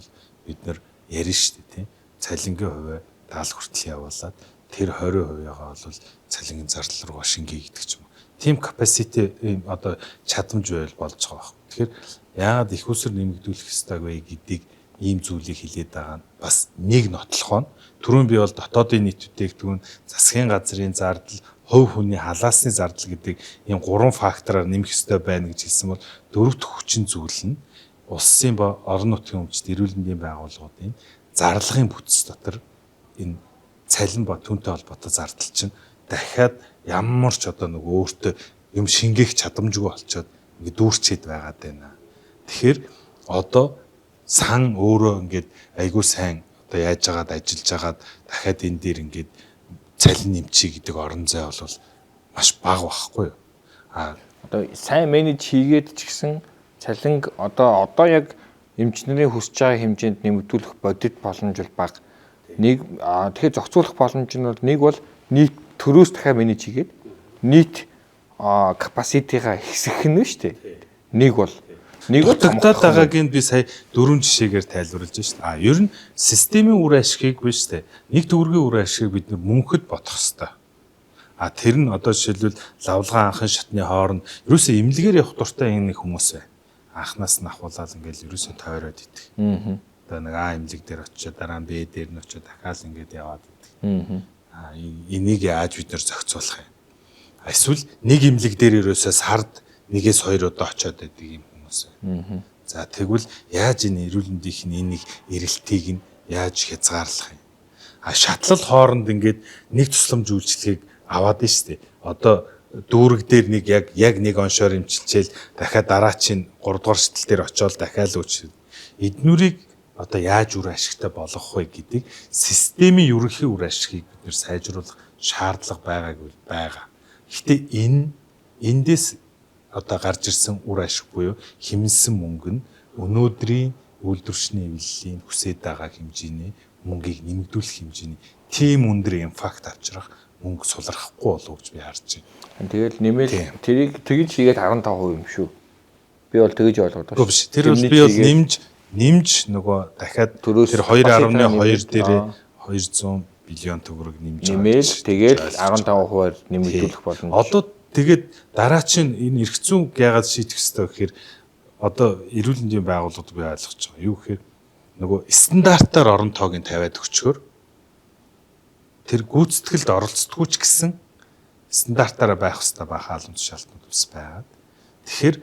бид нэр ярина шүү дээ, тийм. Цалингийн хувиа 70 хүртэл явуулаад тэр 20%-гаа бол цалингийн зардал руугаа шингээ гэдэг ч юм уу. Тийм capacity одоо чадамж байвал болж байгаа байхгүй. Тэгэхээр яагаад их усэр нэмэгдүүлэх ёстой вэ гэдгийг ийм зүйлийг хилээд байгаа нь бас нэг нотлохоо нь. Түрүүн би бол дотоодын нийт бүтээгдэхүүн, засгийн газрын зардал, хувь хүний халаасны зардал гэдэг ийм гурван фактораар нэмэх ёстой байна гэж хэлсэн бол дөрөв дэх хүчин зүйл нь улсын ба орон нутгийн өмчт эрүүл мэндийн байгууллагуудын зарлагын бүтц дотор энэ цалин ба түүнтэй холбоотой зардал чинь дахиад ямар ч одоо нэг өөртөө юм шингээх чадамжгүй болчоод ингээд дүүрчээд байгаад байна. Тэгэхээр одоо сан өөрөө ингээд айгүй сайн одоо яаж жагаад ажиллаж хагаад дахиад энэ дээр ингээд цалин нэмчий гэдэг орон зай бол маш бага байхгүй юу? А одоо сайн менеж хийгээд ч гэсэн цалинг одоо яг эмчнэрийн хүсэж байгаа хэмжээнд нэмэгдүүлэх бодит боломж бол бага. Нэг тэгэхээр зохицуулах боломж нь бол нэг бол нийт төрөөс дахиад менеж хийгээд нийт капаситигаа ихсэх нь шүү дээ. Нэг бол нэг дутагдаад байгааг нь би сая дөрвөн жишээгээр тайлбарлаж байна шүү дээ. А ер нь системийн үр ашигыг биш үү? Нэг төгрөгийн үр ашигыг бид нар мөнхөд бодох ёстой. А тэр нь одоо жишээлбэл лавлгаан анхан шатны хооронд ерөөсөө эмнэлгээр явах дуртай энэ нэг хүмүүс бай. Анхнаас нь ахуулаад ингээл ерөөсөө тойроод идэх. Одоо нэг А эмнэлэг дээр очиод дараа нь Б дээр нь очиод дахиад ингээд яваад идэх. А энийг яаж бид нар зохицуулах юм? Эсвэл нэг эмнэлэг дээр ерөөсөө сард нэгээс хоёр удаа очиод байдаг юм хүмүүс байна. За тэгвэл яаж энэ эрүүл мэндийн энийг эрэлтийг нь яаж хязгаарлах юм? А шатлал хооронд ингээд нэг тусламж үйлчлэгийг аваад нь штэ. Одоо дүүрэг дээр нэг яг нэг оншоор эмчилчээл дахиад дараачин 3 дугаар шатал дээр очиод дахиад үүч. Эднүрийг одоо яаж үр ашигтай болгох вэ гэдэг системийн ерөнхий үр ашигыг бид нэр сайжруулах шаардлага байгааг бол байгаа. Гэхдээ энэ эндээс одоо гарч ирсэн үр ашиг буюу хэмнэсэн мөнгө нь өнөөдрийн үйлдвэрчний эвлэлийн хүсээд байгаа хэмжээний мөнгийг нэмэгдүүлэх хэмжээний тийм өндөр импакт авчрах мөнгө сулрахгүй болов гэж би харж байна. Тэгэл нэмэл тэрийг тэгж хийгээд 15% юм шүү. Би бол тэгж ойлгоод байна. Биш. Тэр бол би бол нэмж нөгөө дахиад тэр 2.2 дээрээ 200 биллион төгрөг нэмж байгаа. Нэмэл тэгэл 15%-аар нэмэгдүүлэх боломж. Одоо тэгээд дараачин энэ эрх зүйн яагаад шийдэх ёстой гэхээр одоо эрүүл мэндийн байгууллагууд би ойлгож байгаа. Юу гэхээр нөгөө стандартаар орон тоог нь тавиад өчгөр тэр гүйцэтгэлд оролцдоггүй ч гэсэн стандартаараа байх ёстой байх хаалт тушаалтнууд бас байгаад. Тэгэхээр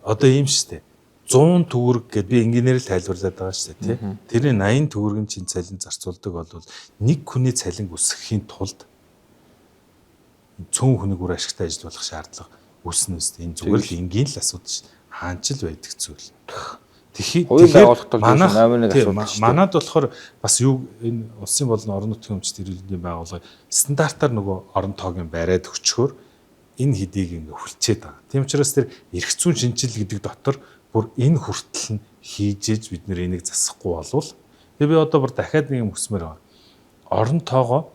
одоо ийм штэ 100 төгрөг гэд би инженерээр л тайлбарлаад байгаа штэ тий. Тэрний 80 төгрөг нь чинь цалин зарцуулдаг бол нэг хүний цалинг өсгөхийн тулд цөөн хүнийг үр ашигтай ажиллуулах шаардлага үүснэ үст. Энэ зүгээр л энгийн л асуудал шүү. Хаанч л байдаг зүйл. Тэгэхээр байгууллагт бол номер 1 асуудал шүү. Манад болохоор бас юу энэ улсын болон орон нутгийн өмчт эрүүл мэндийн байгууллага стандартаар нөгөө орон тоогийн бариад өчгөр энэ хэдийг ингээ хүлчээд байгаа. Тийм учраас тэр эрх зүйн шинжил гэдэг дотор бүр энэ хүртэл нь хийж ээж бид нэр энийг засахгүй болвол тэгээ би одоо бүр дахиад нэг юм хүсмээр байгаа. Орон тоогоо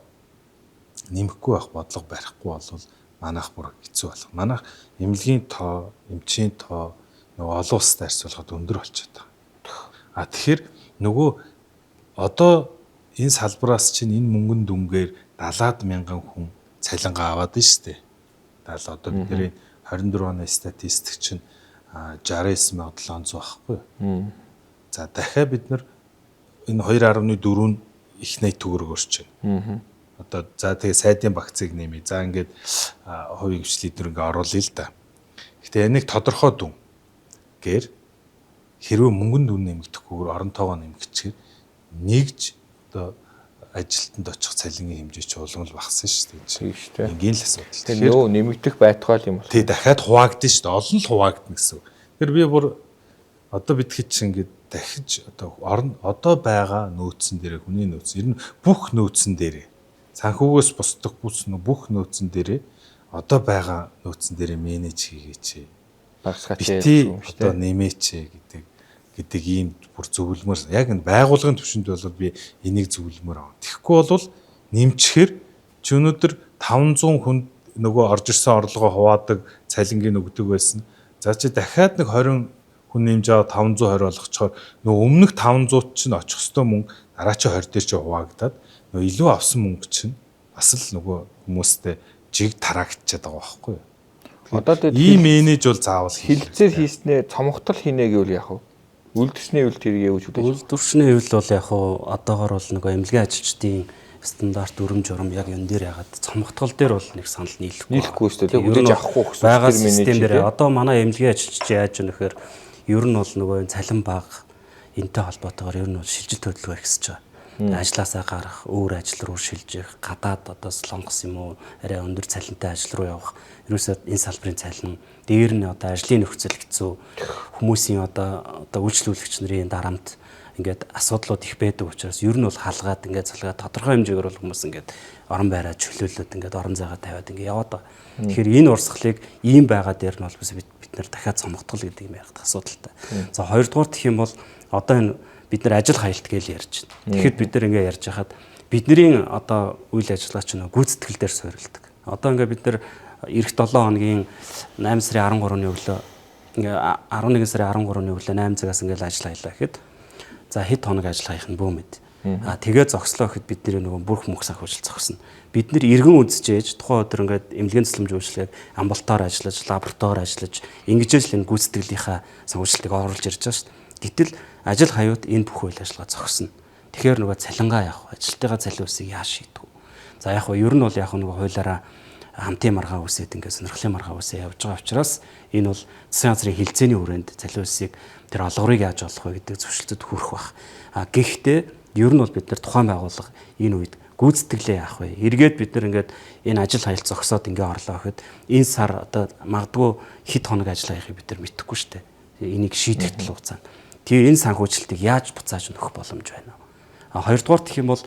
нэмэхгүй байх бодлого барихгүй болвол манайх бүр хэцүү болох. Манайх эмнэлгийн тоо, эмчийн тоо нөгөө олон улстай харьцуулахад өндөр болчиход байгаа. А тэгэхээр нөгөө одоо энэ салбараас чинь энэ мөнгөн дүнгээр 70-аад мянган хүн цалингаа аваад нь шүү дээ. 70 одоо бидний 24 оны статистик чинь 69700 байхгүй юу? За дахиад бид нар энэ 2.4 нь их 80 төгрөг өрч байна. Одоо за тэгээ сайдын багцыг нэмье. За ингээд хувийн хвшлийг эднэр ингээ оруулъя л да. Гэтэ энийг тодорхой дүн гэр хэрвээ мөнгөн дүн нэмэгдэхгүйгээр орон тоогоо нэмэгдчихээр нэгж одоо ажилтнанд очих цалингийн хэмжээ чи улам л багассан шүү дээ. Тийм шүү дээ. Энгийн л асуудал. Тэгэхээр нөө нэмэгдэх байтугай юм бол. Тий дахиад хуваагдана шүү дээ. Олон л хуваагдана гэсэн. Тэр би бүр одоо бид хэд ч ингээд дахиж одоо орон одоо байгаа нөөцөн дээрээ хүний нөөц ер нь бүх нөөцөн дээрээ Санхүүгээс бусдах бүс бүх нөөцөн дээрээ одоо байгаа нөөцөн дээрээ менеж хийгээч. Багасгаач юм шүү дээ. Одоо нэмээч гэдэг ийм бүр зөвлөмөр яг энэ байгууллагын түвшинд бол би энийг зөвлөмөр аа. Тэгэхгүй бол нэмчихэр чи өнөөдөр 500 хүнд нөгөө орж ирсэн орлогоо хуваадаг цалингийн өгдөг байсан. За чи дахиад нэг 20 хүн нэмж аваад 520 болгочхоор нөгөө өмнөх 500 чинь очих ёстой мөнгө дараачийн 20 дээр чи хуваагдаад нөгөө илүү авсан мөнгө чинь бас л нөгөө хүмүүстэй жиг тараагдчихад байгаа байхгүй юу? Одоо тэгээд ийм менеж бол заавал хилцээр хийснээ цомготол хийнэ гэвэл яах вэ? Үйлдвэрчний хэвлэл тэрийг юу гэж хүлээж? Үйлдвэрчний хэвлэл бол яг хуу одоогор бол нөгөө эмнэлгийн ажилчдын стандарт өрөм журам яг энэ дээр ягаад цомготгол дээр бол нэг санал нийлэхгүй. Нийлэхгүй шүү дээ. Хүлээж авахгүй гэсэн байгаа систем дээр одоо манай эмнэлгийн ажилчид яаж юм нэхэр ер нь бол нөгөө энэ цалин баг энтэй холбоотойгоор ер нь бол шилжилт хөдөлгөөн ихсэж байгаа. Ажлаасаа гарах, өөр ажил руу шилжих, гадаад одоо солонгос юм уу, арай өндөр цалинтай ажил руу явах. Ерөөсөө энэ салбарын цалин дээр нь одоо ажлын нөхцөл хэцүү, хүмүүсийн одоо үйлчлүүлэгч нарын дарамт ингээд асуудлууд их байдаг учраас ер нь бол халгаад ингээд залгаад тодорхой хэмжээгээр бол хүмүүс ингээд орон байраа чөлөөлөд ингээд орон зайгаа тавиад ингээд яваад байгаа. Тэгэхээр энэ урсгалыг ийм байгаа дээр нь бол бид нар дахиад цомготгол гэдэг юм ярих асуудалтай. За хоёрдугаар гэх юм бол одоо энэ бид нар ажил хаялт гэж ярьж байна. Тэгэхэд бид нар ингээ ярьж хахад бидний одоо үйл ажиллагаа чинь гүйцэтгэл дээр суурилдаг. Одоо ингээ бид нар эх 7 хоногийн 8 сарын 13-ны өглөө ингээ 11 сарын 13-ны өглөө 8 цагаас ингээл ажил хаялаа гэхэд за хэд хоног ажил хаях нь бөө мэд. А тэгээ зогслоо гэхэд бид нөгөө бүрх мөх санхүүжил зогсно. Бид нэр эргэн үзэж ээж тухайн өдөр ингээд эмнэлгийн тусламж үйлчилгээг амбулатори ажиллаж, лаборатори ажиллаж ингэж л энэ гүйцэтгэлийнхаа санхүүжилтийг оруулж ирж байгаа шүү дээ. Гэтэл ажил хаюуд энэ бүх үйл ажиллагаа зогсно. Тэгэхээр нөгөө цалингаа явах, ажилтныгаа цалин үсийг яаж шийдэх вэ? За яг нь ер нь бол яг нөгөө хуулиараа хамтын маргаан үсээд ингээд сонирхлын маргаан үсээ явж байгаа учраас энэ бол засгийн газрын хилцээний хүрээнд цалин үсийг тэр олгорыг яаж олох вэ гэдэг зөвшөлтөд хүрэх бах. А гэхдээ ер нь бол бид нар тухайн байгууллага энэ үед гүйцэтгэлээ яах вэ? Эргээд бид нар ингээд энэ ажил хаялт зогсоод ингээ орлоо гэхэд энэ сар одоо магадгүй хэд хоног ажил хаяхыг бид нар мэдэхгүй шүү дээ. Энийг шийдэх тал хугацаанд. Тэгээ энэ санхүүжилтийг яаж буцааж нөхөх боломж байна вэ? А хоёрдугаар гэх юм бол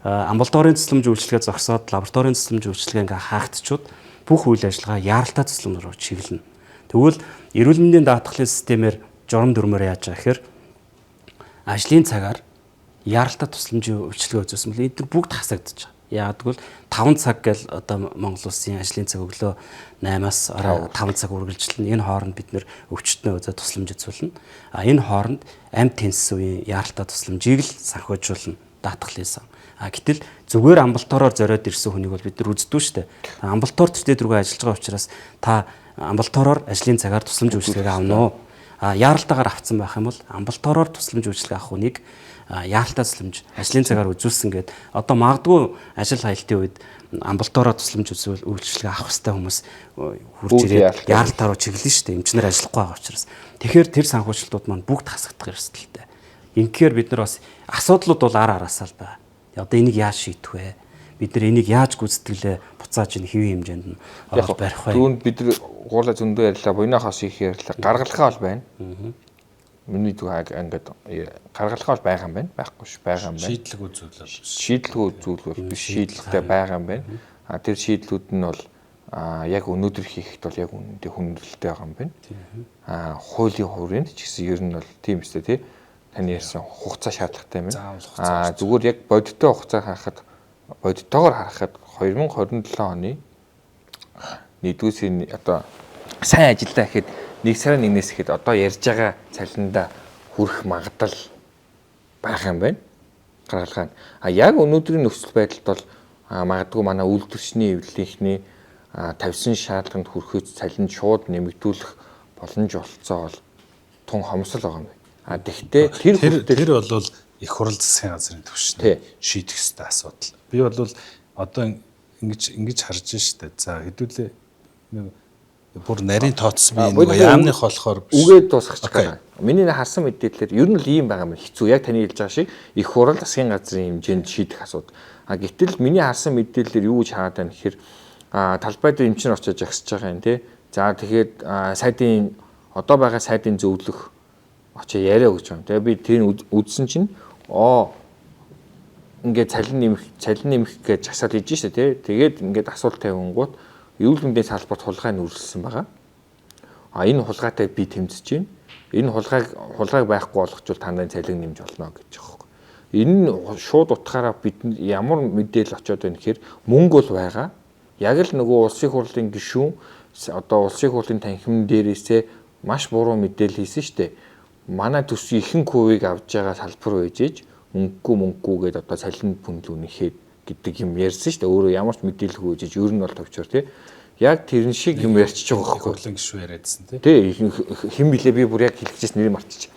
амбулаторийн тусламж үйлчилгээ зогсоод лабораторийн тусламж үйлчилгээ ингээ хаагдчихэд бүх үйл ажиллагаа яаралтай тусламж руу чиглэнэ. Тэгвэл эрүүл мэндийн даатгалын системээр журам дүрмээр яаж байгаа гэхээр ажлын цагаар яаралтай тусламжийн үйлчилгээ үзүүлсэн бол эдгээр бүгд хасагдчих. Яагаад гэвэл 5 цаг гэл одоо Монгол улсын ажлын цаг өглөө 8-аас орой 5 цаг үргэлжилнэ. Энэ хооронд бид нэр өвчтнөө үзээ тусламж үзүүлнэ. А энэ хооронд амьд тэнцсэн үеийн яаралтай тусламжийг л санхүүжүүлнэ даатгалын сан. А гэтэл зүгээр амбулаториор зориод ирсэн хүнийг бол бид нар үздэггүй шүү дээ. Амбулатори төртөө дөрвөө ажиллаж байгаа учраас та амбулаториор ажлын цагаар тусламж үйлчилгээг авна уу? А яаралтайгаар авцсан байх юм бол амбулаториор тусламж үйлчилгээ авах хүнийг яаралтай тусламж ажлын цагаар үзүүлсэн гээд одоо магадгүй ажил хаялтын үед амбулаториор тусламж үйлчилгээ авах хэрэгтэй хүмүүс хурж ирээд яаралтаа руу чиглэнэ шүү дээ. Эмчнэр ажиллахгүй байгаа учраас. Тэгэхээр тэр санхүүжилтүүд маань бүгд хасагдах эрсдэлтэй. Ингээр бид нар бас асуудлууд бол ар араасаа л байна. Одоо энийг яаж шийдэх вэ? Бид нар энийг яаж гүйцэтгэлээ буцааж энэ хэвийн хэмжээнд нь оруулж барих вэ? Түүнд бид нар гуурлаа зөндөө ярьлаа, буйнахаас их ярьлаа. Гаргалгаа бол байна. Миний зүг ингээд гаргалгаа бол байгаа юм байна. Байхгүй ш байгаа юм байна. Шийдлгүй зүйл бол биш. Шийдлгүй зүйл бол биш. Шийдэлтэй байгаа юм байна. А тэр шийдлүүд нь бол яг өнөөдөр хийхэд бол яг үнэндээ хүндрэлтэй байгаа юм байна. А хуулийн хүрээнд ч гэсэн ер нь бол тийм өстэй тий. Таны ярьсан хугацаа шаардлагатай юм байна. А зүгээр яг бодиттой хугацаа харахад бодитоогоор харахад 2027 оны нэгдүгээр одоо сайн ажилдаа гэхэд 1 сарын 1-ээс ихэд одоо ярьж байгаа цалиндаа хүрэх магадлал байх юм байна. Гаргалгаа нь. А яг өнөөдрийн нөхцөл байдалд бол магадгүй манай үйлдвэрчний эвлэлийнхний тавьсан шаардлаганд хүрэхүйц цалинд шууд нэмэгдүүлэх боломж болцоо бол тун хомсол байгаа юм байна. А тэгтээ тэр бол их хурал засгийн газрын түвшинд шийдэх ёстой асуудал. Би бол одоо ингэж харж штэ. За хэдүүлээ нэг бүр нарийн тооцсон би нэг яамных болохоор биш. Үгээд дуусгах гэж байгаа. Миний харсан мэдээлэлээр ер нь л ийм байгаа юм хэцүү. Яг таны хэлж байгаа шиг их хурал засгийн газрын хэмжээнд шийдэх асуудал. А гэтэл миний харсан мэдээлэлээр юу гэж хараад байна гэхээр талбай дээр эмчнэр очиж жагсаж байгаа юм тий. За тэгэхээр сайдын одоо байгаа сайдын зөвлөх очиж яриа өгч байгаа юм. Тэгээ би тэр үзсэн чинь ингээд цалин нэмэх гэж жагсаал хийж штэ тий. Тэгээд ингээд асуулт тавингууд эрүүл мэндийн салбарт хулгай нүүрлсэн байгаа. А энэ хулгайтай би тэмцэж байна. Энэ хулгайг байхгүй болгочвол та нарын цалин нэмж болно гэж байгаа юм. Энэ нь шууд утгаараа бид ямар мэдээлэл очиод байна гэхээр мөнгө бол байгаа. Яг л нөгөө улсын хурлын гишүүн одоо улсын хурлын танхим дээрээсээ маш буруу мэдээлэл хийсэн штэ. Манай төсвийн ихэнх хувийг авж байгаа салбар байж ээж мөнгөгүй гэдээ одоо цалин пүнлүү нэхэд гэдэг юм ярьсан шүү дээ. Өөрөө ямар ч мэдээлэл хөөж ер нь бол товчор тий. Яг тэрэн шиг юм ярьчих байгаа байхгүй. Их хурлын гишүүн яриадсэн тий. Тий, хэн билээ би бүр яг хэлчихсэн нэрийг мартчих.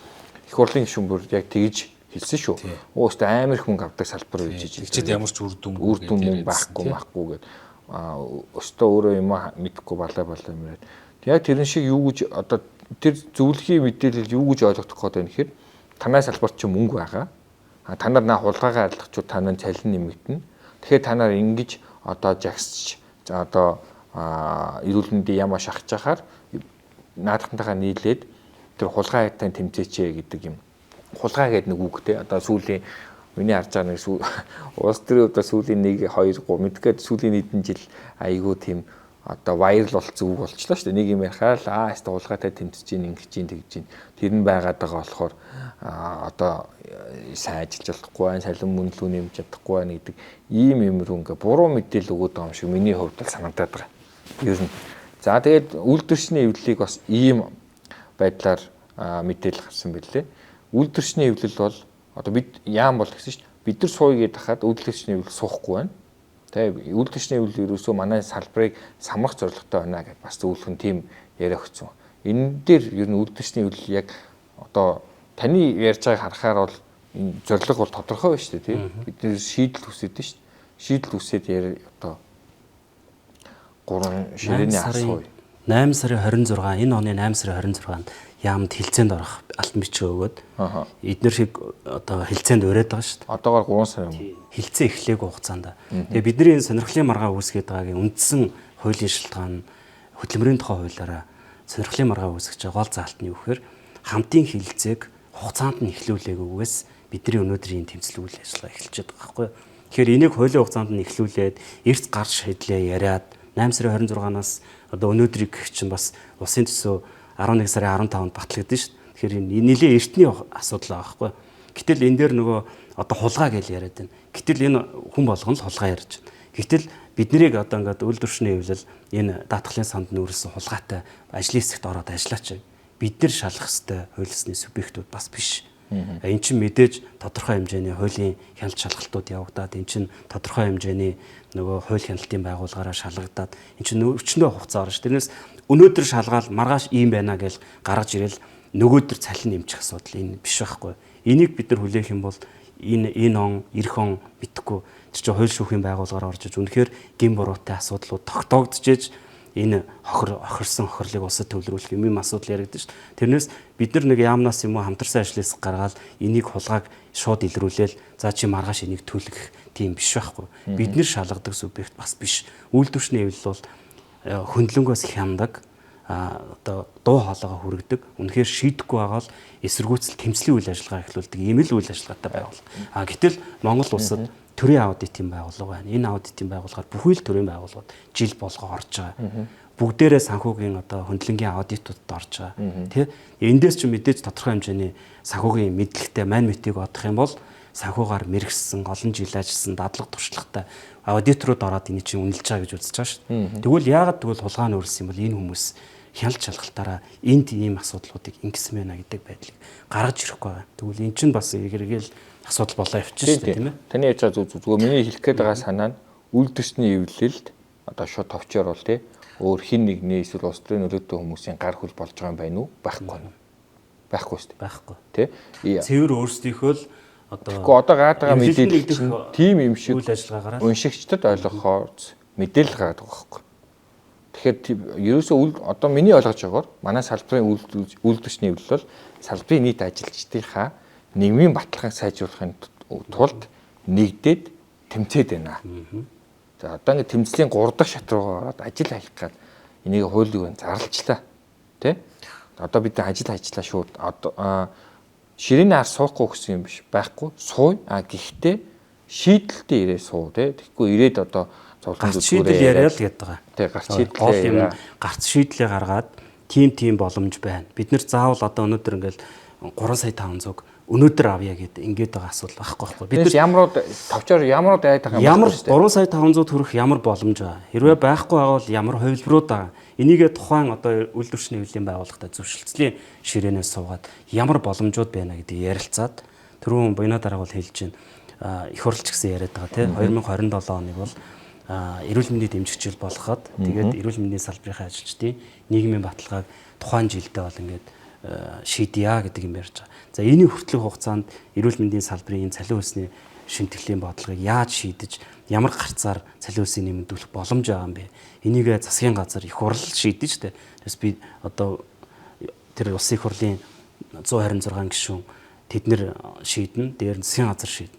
Их хурлын гишүүн бүр яг тэгж хэлсэн шүү. Өөстөө амар их мөнгө авдаг салбар байж ээж. Тэгчээд ямар ч үр дүн байхгүй гэд. Өстөө өөрөө юм мэдэхгүй балаа юм яриад. Яг тэрэн шиг юу гэж одоо тэр зөвлөхийн мэдээлэл юу гэж ойлгох гээд байна гэхээр танай салбарт ч мөнгө байгаа. Та нар наа хулгайгаа арилгачуд та нар цалин нэмэгдэнэ. Тэгэхээр та нар ингэж одоо жагсч одоо эрүүл мэндийн ямаа шахаж байхаар наадхантайгаа нийлээд тэр хулгай хайтай тэмцээчээ гэдэг юм. Хулгай гэдэг нэг үг те. Одоо сүүлийн миний харж байгаа нэг улс төрийн хувьд сүүлийн 1 2 3 мэдгээд сүүлийн хэдэн жил айгүй тийм одоо вайрал болсон үг болчлоо шүү дээ. Нэг юм ярихаар л яста хулгайтай тэмцэж гин ингэж гин тэгж гин тэр нь байгаад байгаа болохоор одоо сайн ажиллаж чадахгүй байна, салин мөнлүү нэмж чадахгүй байна гэдэг ийм юм руу ингээ буруу мэдээлэл өгөөд байгаа юм шиг миний хувьд л санагдаад байгаа. Ер нь. За тэгээд үйлдвэрчний эвлэлийг бас ийм байдлаар мэдээлэл гарсан байлээ. Үйлдвэрчний эвлэл бол одоо бид яам бол гэсэн шүү дээ. Бид нар сууя гэдээ хахад үйлдвэрчний эвлэл суухгүй байна. Тэ үйлдвэрчний эвлэл ерөөсөө манай салбарыг самрах зорилготой байна гэдээ бас зөвлөх нь тийм яриа өгсөн. Энэ дээр ер нь үйлдвэрчний эвлэл яг одоо таны ярьж байгааг харахаар бол энэ зорилго бол тодорхой байна шүү дээ тий. Бид нэр шийдэл хүсээд шүү дээ. Шийдэл хүсээд яриа одоо 3 ширээний асуу. 8 сарын 26 энэ оны 8 сарын 26-нд яамд хилцээнд орох алтан бичиг өгөөд эднэр шиг одоо хилцээнд ураад байгаа шүү дээ. Одоогоор 3 сар юм. Хилцээ эхлэегүй хугацаанд. Тэгээ бидний энэ сонирхлын маргаа үүсгээд байгаагийн үндсэн хуулийн шалтгаан нь хөдөлмөрийн тухай хуулиараа сонирхлын маргаа үүсгэж байгаа гол заалт нь юу гэхээр хамтын хилцээг хугацаанд нь эхлүүлээгүйгээс бидний өнөөдрийн тэмцэл үйл ажиллагаа эхэлж байгаа байхгүй юу. Тэгэхээр энийг хуулийн хугацаанд нь эхлүүлээд эрт гарч шийдлээ яриад 8 сарын 26-наас одоо өнөөдрийг гэх чинь бас улсын төсөө 11 сарын 15-нд батлагдсан шүү дээ. Тэгэхээр энэ нэлээ эртний асуудал байгаа байхгүй. Гэтэл энэ дээр нөгөө одоо хулгай гэж яриад байна. Гэтэл энэ хүн болгон л хулгай ярьж байна. Гэтэл бид нарыг одоо ингээд үйлдвэрчний эвлэл энэ даатгалын санд нүүрлсэн хулгайтай ажлын хэсэгт ороод ажиллаач. Бид нар шалах ёстой хууль ёсны субъектууд бас биш. Энэ чинь мэдээж тодорхой хэмжээний хуулийн хяналт шалгалтууд явагдаад энэ чинь тодорхой хэмжээний нөгөө хууль хяналтын байгууллагаараа шалгагдаад энэ чинь өчнөө хугацаа орно ш. Тэрнээс өнөөдөр шалгаал маргааш ийм байна гэж гаргаж ирэл нөгөөдөр цалин нэмчих асуудал энэ биш байхгүй. Энийг бид нар хүлээх юм бол энэ он ирэх он мэдхгүй тэр чинь хууль шүүхийн байгууллагаар орж иж үнэхээр гэм буруутай асуудлууд тогтоогдчихэж энэ хохирсон хохирлыг улсад төвлөрүүлэх юм асуудал яригдана шүү дээ. Тэрнээс бид нар нэг яамнаас юм уу хамтарсан ажлаас гаргаад энийг хулгайг шууд илрүүлээл за чи маргааш энийг төлөх тийм биш байхгүй. Бид нар шалгадаг субъект бас биш. Үйлдвэрчний эвлэл бол хөндлөнгөөс хяндаг одоо дуу хоолойгоо хүргэдэг. Үнэхээр шийдэхгүй байгаа л эсэргүүцэл тэмцлийн үйл ажиллагаа эхлүүлдэг. Ийм л үйл ажиллагаатай байгууллага. А гэтэл Монгол улсад төрийн аудитын байгууллага байна. Энэ аудитын байгууллагаар бүхий л төрийн байгууллагууд жил болгоо орж байгаа. Бүгдээрээ санхүүгийн одоо хөндлөнгийн аудитуудад орж байгаа. Тэ? Эндээс ч мэдээж тодорхой хэмжээний санхүүгийн мэдлэгтэй мань мэтийг бодох юм бол санхүүгаар мэрэгсэн, олон жил ажилласан, дадлага туршлагатай аудиторууд ороод энийг чинь үнэлж байгаа гэж үзэж байгаа шүү дээ. Тэгвэл яагаад тэгвэл хулгай нүүрлсэн юм бол энэ хүмүүс хяналт шалгалтаараа энд ийм асуудлуудыг ингэсэн байна гэдэг байдлыг гаргаж ирэхгүй байгаа. Тэгвэл эн чинь бас эргээл асуудал болоо явчих шүү дээ, тийм ээ. Таны ярьж байгаа зүг зүгээр миний хэлэх гээд байгаа санаа нь үйлдвэрчний эвлэлд одоо шууд товчоор бол тий өөр хин нэгний эсвэл улс төрийн нөлөөтэй хүмүүсийн гар хүл болж байгаа юм байна уу? Байхгүй. Байхгүй шүү дээ. Байхгүй. Тий. Цэвэр өөрсдийнхөө л одоо Тэгэхгүй одоо гараад байгаа мэдээлэл чинь тийм юм шиг үйл ажиллагаагаар уншигчдад ойлгохоор мэдээлэл гараад байгаа байхгүй. Тэгэхээр ерөөсөө одоо миний ойлгож байгаагаар манай салбарын үйлдвэрчний эвлэл бол салбарын нийт ажилчдынхаа нийгмийн баталгааг сайжруулахын тулд нэгдээд тэмцээд байна. За одоо ингэ тэмцлийн 3 дахь шат руугаа ороод ажил хайх гад энийг хуулийг зарлчлаа. Тэ? Одоо бид ажил хайчлаа шууд. Одоо ширээний ар суухгүй гэсэн юм биш. Байхгүй. Сууй. А гэхдээ Шийдэлтэй ирээ суу тий. Тэгэхгүй ирээд одоо зовлон зүгээрээ яриа л гэдэг байгаа. Тий, гарц шийдлээ. Гол юм гарц шийдлээ гаргаад тийм боломж байна. Бид нэр заавал одоо өнөөдөр ингээл 3 сая 500 өнөөдөр авъя гэд ингээд байгаа асуудал байхгүй. Бид нар ямар товчоор ямар дайд байгаа юм ямар 3 сая 500 төрөх ямар боломж байгаа. Хэрвээ байхгүй байгаа бол ямар хувилбарууд байгаа. Энийгээ тухайн одоо үйлдвэрчний хэвлэлийн байгууллагатай зөвшөлтслийн ширээнээс суугаад ямар боломжууд байна гэдгийг ярилцаад түрүүн буяна дарга бол хэлж байна. Их хурлч гэсэн яриад байгаа тий 2027 оныг бол эрүүл мэндийн дэмжигч жил болгоход тэгээд эрүүл мэндийн салбарын ажилчдын нийгмийн баталгааг тухайн жилдээ бол ингээд шийдъя гэдэг юм ярьж байгаа. За энэний хүртэлх хугацаанд эрүүл мэндийн салбарын энэ цалин хөлсний шимтгэлийн бодлогыг яаж шийдэж ямар гарцаар цалин хөлсийг нэмэгдүүлэх боломж байгаа юм бэ? Энийг засгийн газар их хурл шийдэж штэ. Тэгээс би одоо тэр улсын их хурлын 126 гишүүн тэд нэр шийднэ, дээр нь засгийн газар шийднэ.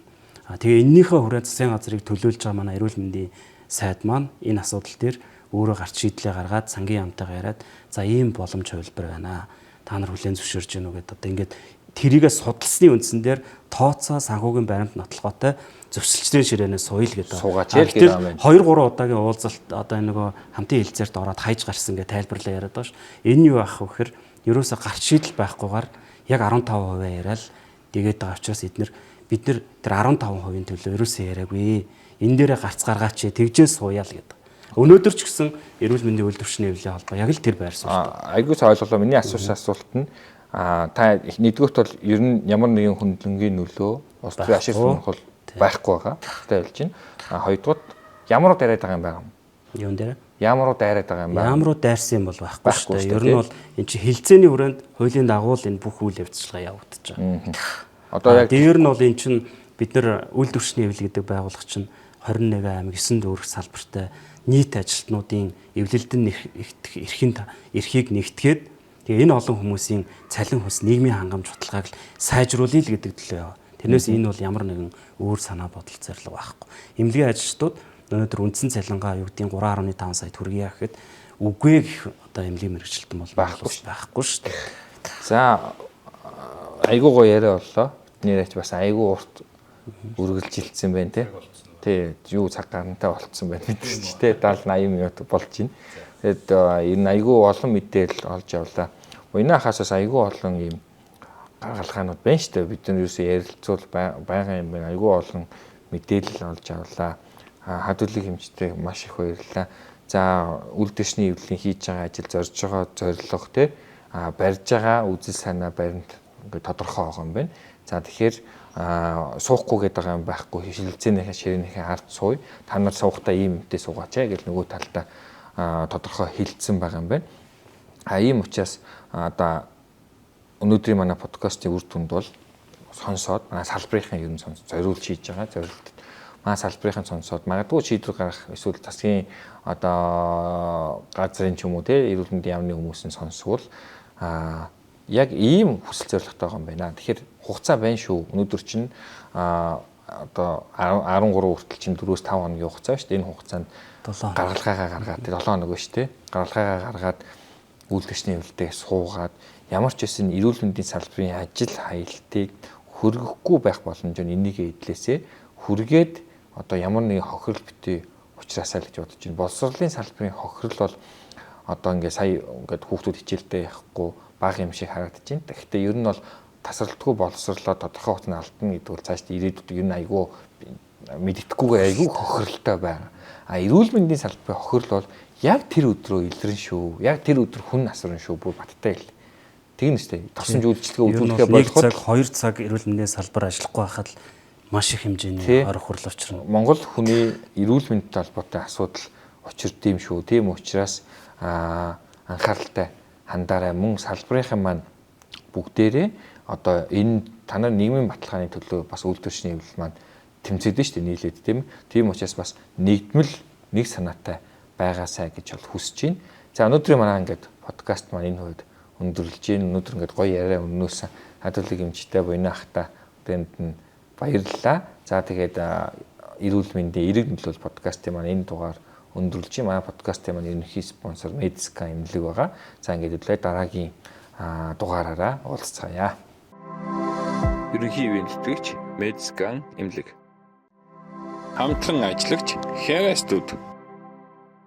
А тэгээ эннийхээ хүрээнд засгийн газрыг төлөөлж байгаа манай эрүүл мэндийн сайд маань энэ асуудал дээр өөрөө гарч шийдлээ гаргаад сангийн яамтайгаа яриад за ийм боломж хувилбар байна. Та нар хүлээн зөвшөөрж гэнэ үү гэдээ одоо ингээд тэрийгэ судалсны үндсэн дээр тооцоо санхүүгийн баримт нотлогоотой зөвшөлтслийн ширээнээс суйл гэдэг. Суугаач л гэдэг юм байна. 2 3 удаагийн уулзалт одоо энэ нөгөө хамтын хэлцээрт ороод хайж гарсан гэж тайлбарлаа яриад байгаа ш. Энэ юу аах вэ гэхээр ерөөсө гарч шийдэл байхгүйгээр яг 15% яриад тэгээд байгаа учраас бид нар тэр 15%-ийн төлөө ерөөсөө яриаггүй. Энэ дээрээ гарц гаргаач тэгжээ сууяа л гэдэг. Өнөөдөр ч гэсэн эрүүл мэндийн үйлдвэрчний хэвлэлийн холбоо яг л тэр байр суурьтай. Айгуу сайн ойлголоо. Миний асуусан асуулт нь та нэгдүгürt бол ер нь ямар нэгэн хөндлөнгийн нөлөө улс төрийн ашиг сонирхол байхгүй байгаа. Тэ хэлж байна. Хоёрдугаар ямар уу дайраад байгаа юм байна? Юун дээр? Ямар уу дайраад байгаа юм байна? Ямар уу дайрсан юм бол байхгүй шүү дээ. Ер нь бол энэ чинь хилцээний хүрээнд хуулийн дагуу л энэ бүх үйл явцлага явагдаж байгаа. Одоо яг дээр нь бол энэ чинь бид нар үйлдвэрчний хэвлэл гэдэг байгууллага чинь 21 аймаг 9 дүүрэг салбартай нийт ажилтнуудын эвлэлдэн эрхийг нэгтгээд тэгээ энэ олон хүмүүсийн цалин хөлс нийгмийн хангамж баталгааг л сайжруулъя л гэдэг төлөө яваа. Тэрнээс энэ бол ямар нэгэн өөр санаа бодол зорилго байхгүй. Эмнэлгийн ажилчдууд өнөөдөр үндсэн цалингаа юу гэдгийг 3.5 сая төгрөг гэхэд үгүй гэх одоо эмнэлгийн мэргэжилтэн бол байхгүй шүү дээ. За айгуу гоё яриа боллоо. Бидний яриач бас айгуу урт үргэлжилсэн байна те. Тий, юу цаг гарантай болцсон байна гэдэг чи те 70 80 минут болж байна. Тэгэд ер нь айгүй олон мэдээлэл олж авлаа. Буяна хасаас айгүй олон юм гаргалгаанууд байна шүү дээ. Бид нар юусе ярилцвал байгаа юм байна. Айгүй олон мэдээлэл олж авлаа. Хадуулыг хэмжтэй маш их баярлалаа. За үйлдвэрчний эвлэлийн хийж байгаа ажил, зорж байгаа зорилго те барьж байгаа үзэл санаа баримт ингээд тодорхой байгаа юм байна. За тэгэхээр суухгүй гэдэг байгаа юм байхгүй, хилэлцээнийхээ ширээнийхээ ард сууя. Та нар суухдаа ийм юмтэй суугаач ээ гэл нөгөө талдаа тодорхой хилцсэн байгаа юм байна. Ийм учраас одоо өнөөдрийн манай подкастын үр дүнд бол сонсоод манай салбарынхаа ер нь зориулж хийж байгаа зорилтод манай салбарынхаа сонсоод магадгүй шийдвэр гаргах эсвэл засгийн одоо газрын ч юм уу те эрүүл мэндийн яамны хүмүүс нь сонсвол яг ийм хүсэл зорилготой байгаа юм байна. Тэгэхээр хугацаа байна шүү. Өнөөдөр чинь одоо 13 хүртэл чинь 4-5 хоногийн хугацаа шүү дээ. Энэ хугацаанд гаргалгаагаа гаргаад 7 хоног байна шүү дээ. Гаргалгаагаа гаргаад үйлдвэрчний хэвлэлдээ суугаад ямар ч байсан эрүүл мэндийн салбарын ажил хаялтыг хөргөхгүй байх боломж нь энийг эдлээсээ хүргээд одоо ямар нэгэн хохирол битгий учраасаа л гэж бодож байна. Боловсролын салбарын хохирол бол одоо ингээ сая ингээд хүүхдүүд хичээлдээ явахгүй бага юм шиг харагдаж байна. Гэхдээ ер нь бол тасралтгүй боловсрлоо тодорхой хугацаанд алдна гэдэг бол цааш ирээдүйд ер нь айгүй мэддэхгүйгээр айгүй хохиролтой байна. А эрүүл мэндийн салбарын хохирол бол яг тэр өдрөө илрэн шүү. Яг тэр өдөр хүн асран шүү. Бүр баттай л. Тэгнэ үстэй. Тосон үйлчлэгээ үзүүлэхээ болоход 1 цаг 2 цаг эрүүл мэндийн салбар ажиллахгүй байхад л маш их хэмжээний ор хохирол учрна. Монгол хүний эрүүл мэндтэй холбоотой асуудал учирд юм шүү. Тийм учраас анхааралтай хандаарай. Мөн салбарынхан маань бүгдээрээ одоо энэ та нар нийгмийн баталгааны төлөө бас үйлдвэрчний хэвлэл маань тэмцээдэн шүү дээ нийлээд тийм. Тийм учраас бас нэгдмэл нэг санаатай байгаасай гэж бол хүсэж байна. За өнөөдрийн манай ингээд подкаст маань энэ хувьд өндөрлөж байна. Өнөөдөр ингээд гоё яриа өмнөөс хадгалыг эмчтэй буйна ахта тэнд нь баярлалаа. За тэгээд эрүүл мэндийн эрэг нөлөөлөл подкастын маань энэ дугаар өндөрлөж байна. Манай подкастын маань ерөнхий спонсор Mediska эмнэлэг байгаа. За ингээд өдлөө дараагийн дугаараараа уулзцаая. Ерөнхий ивээн тэтгэгч Mediska эмнэлэг. Хамтран ажиллагч Хера студ.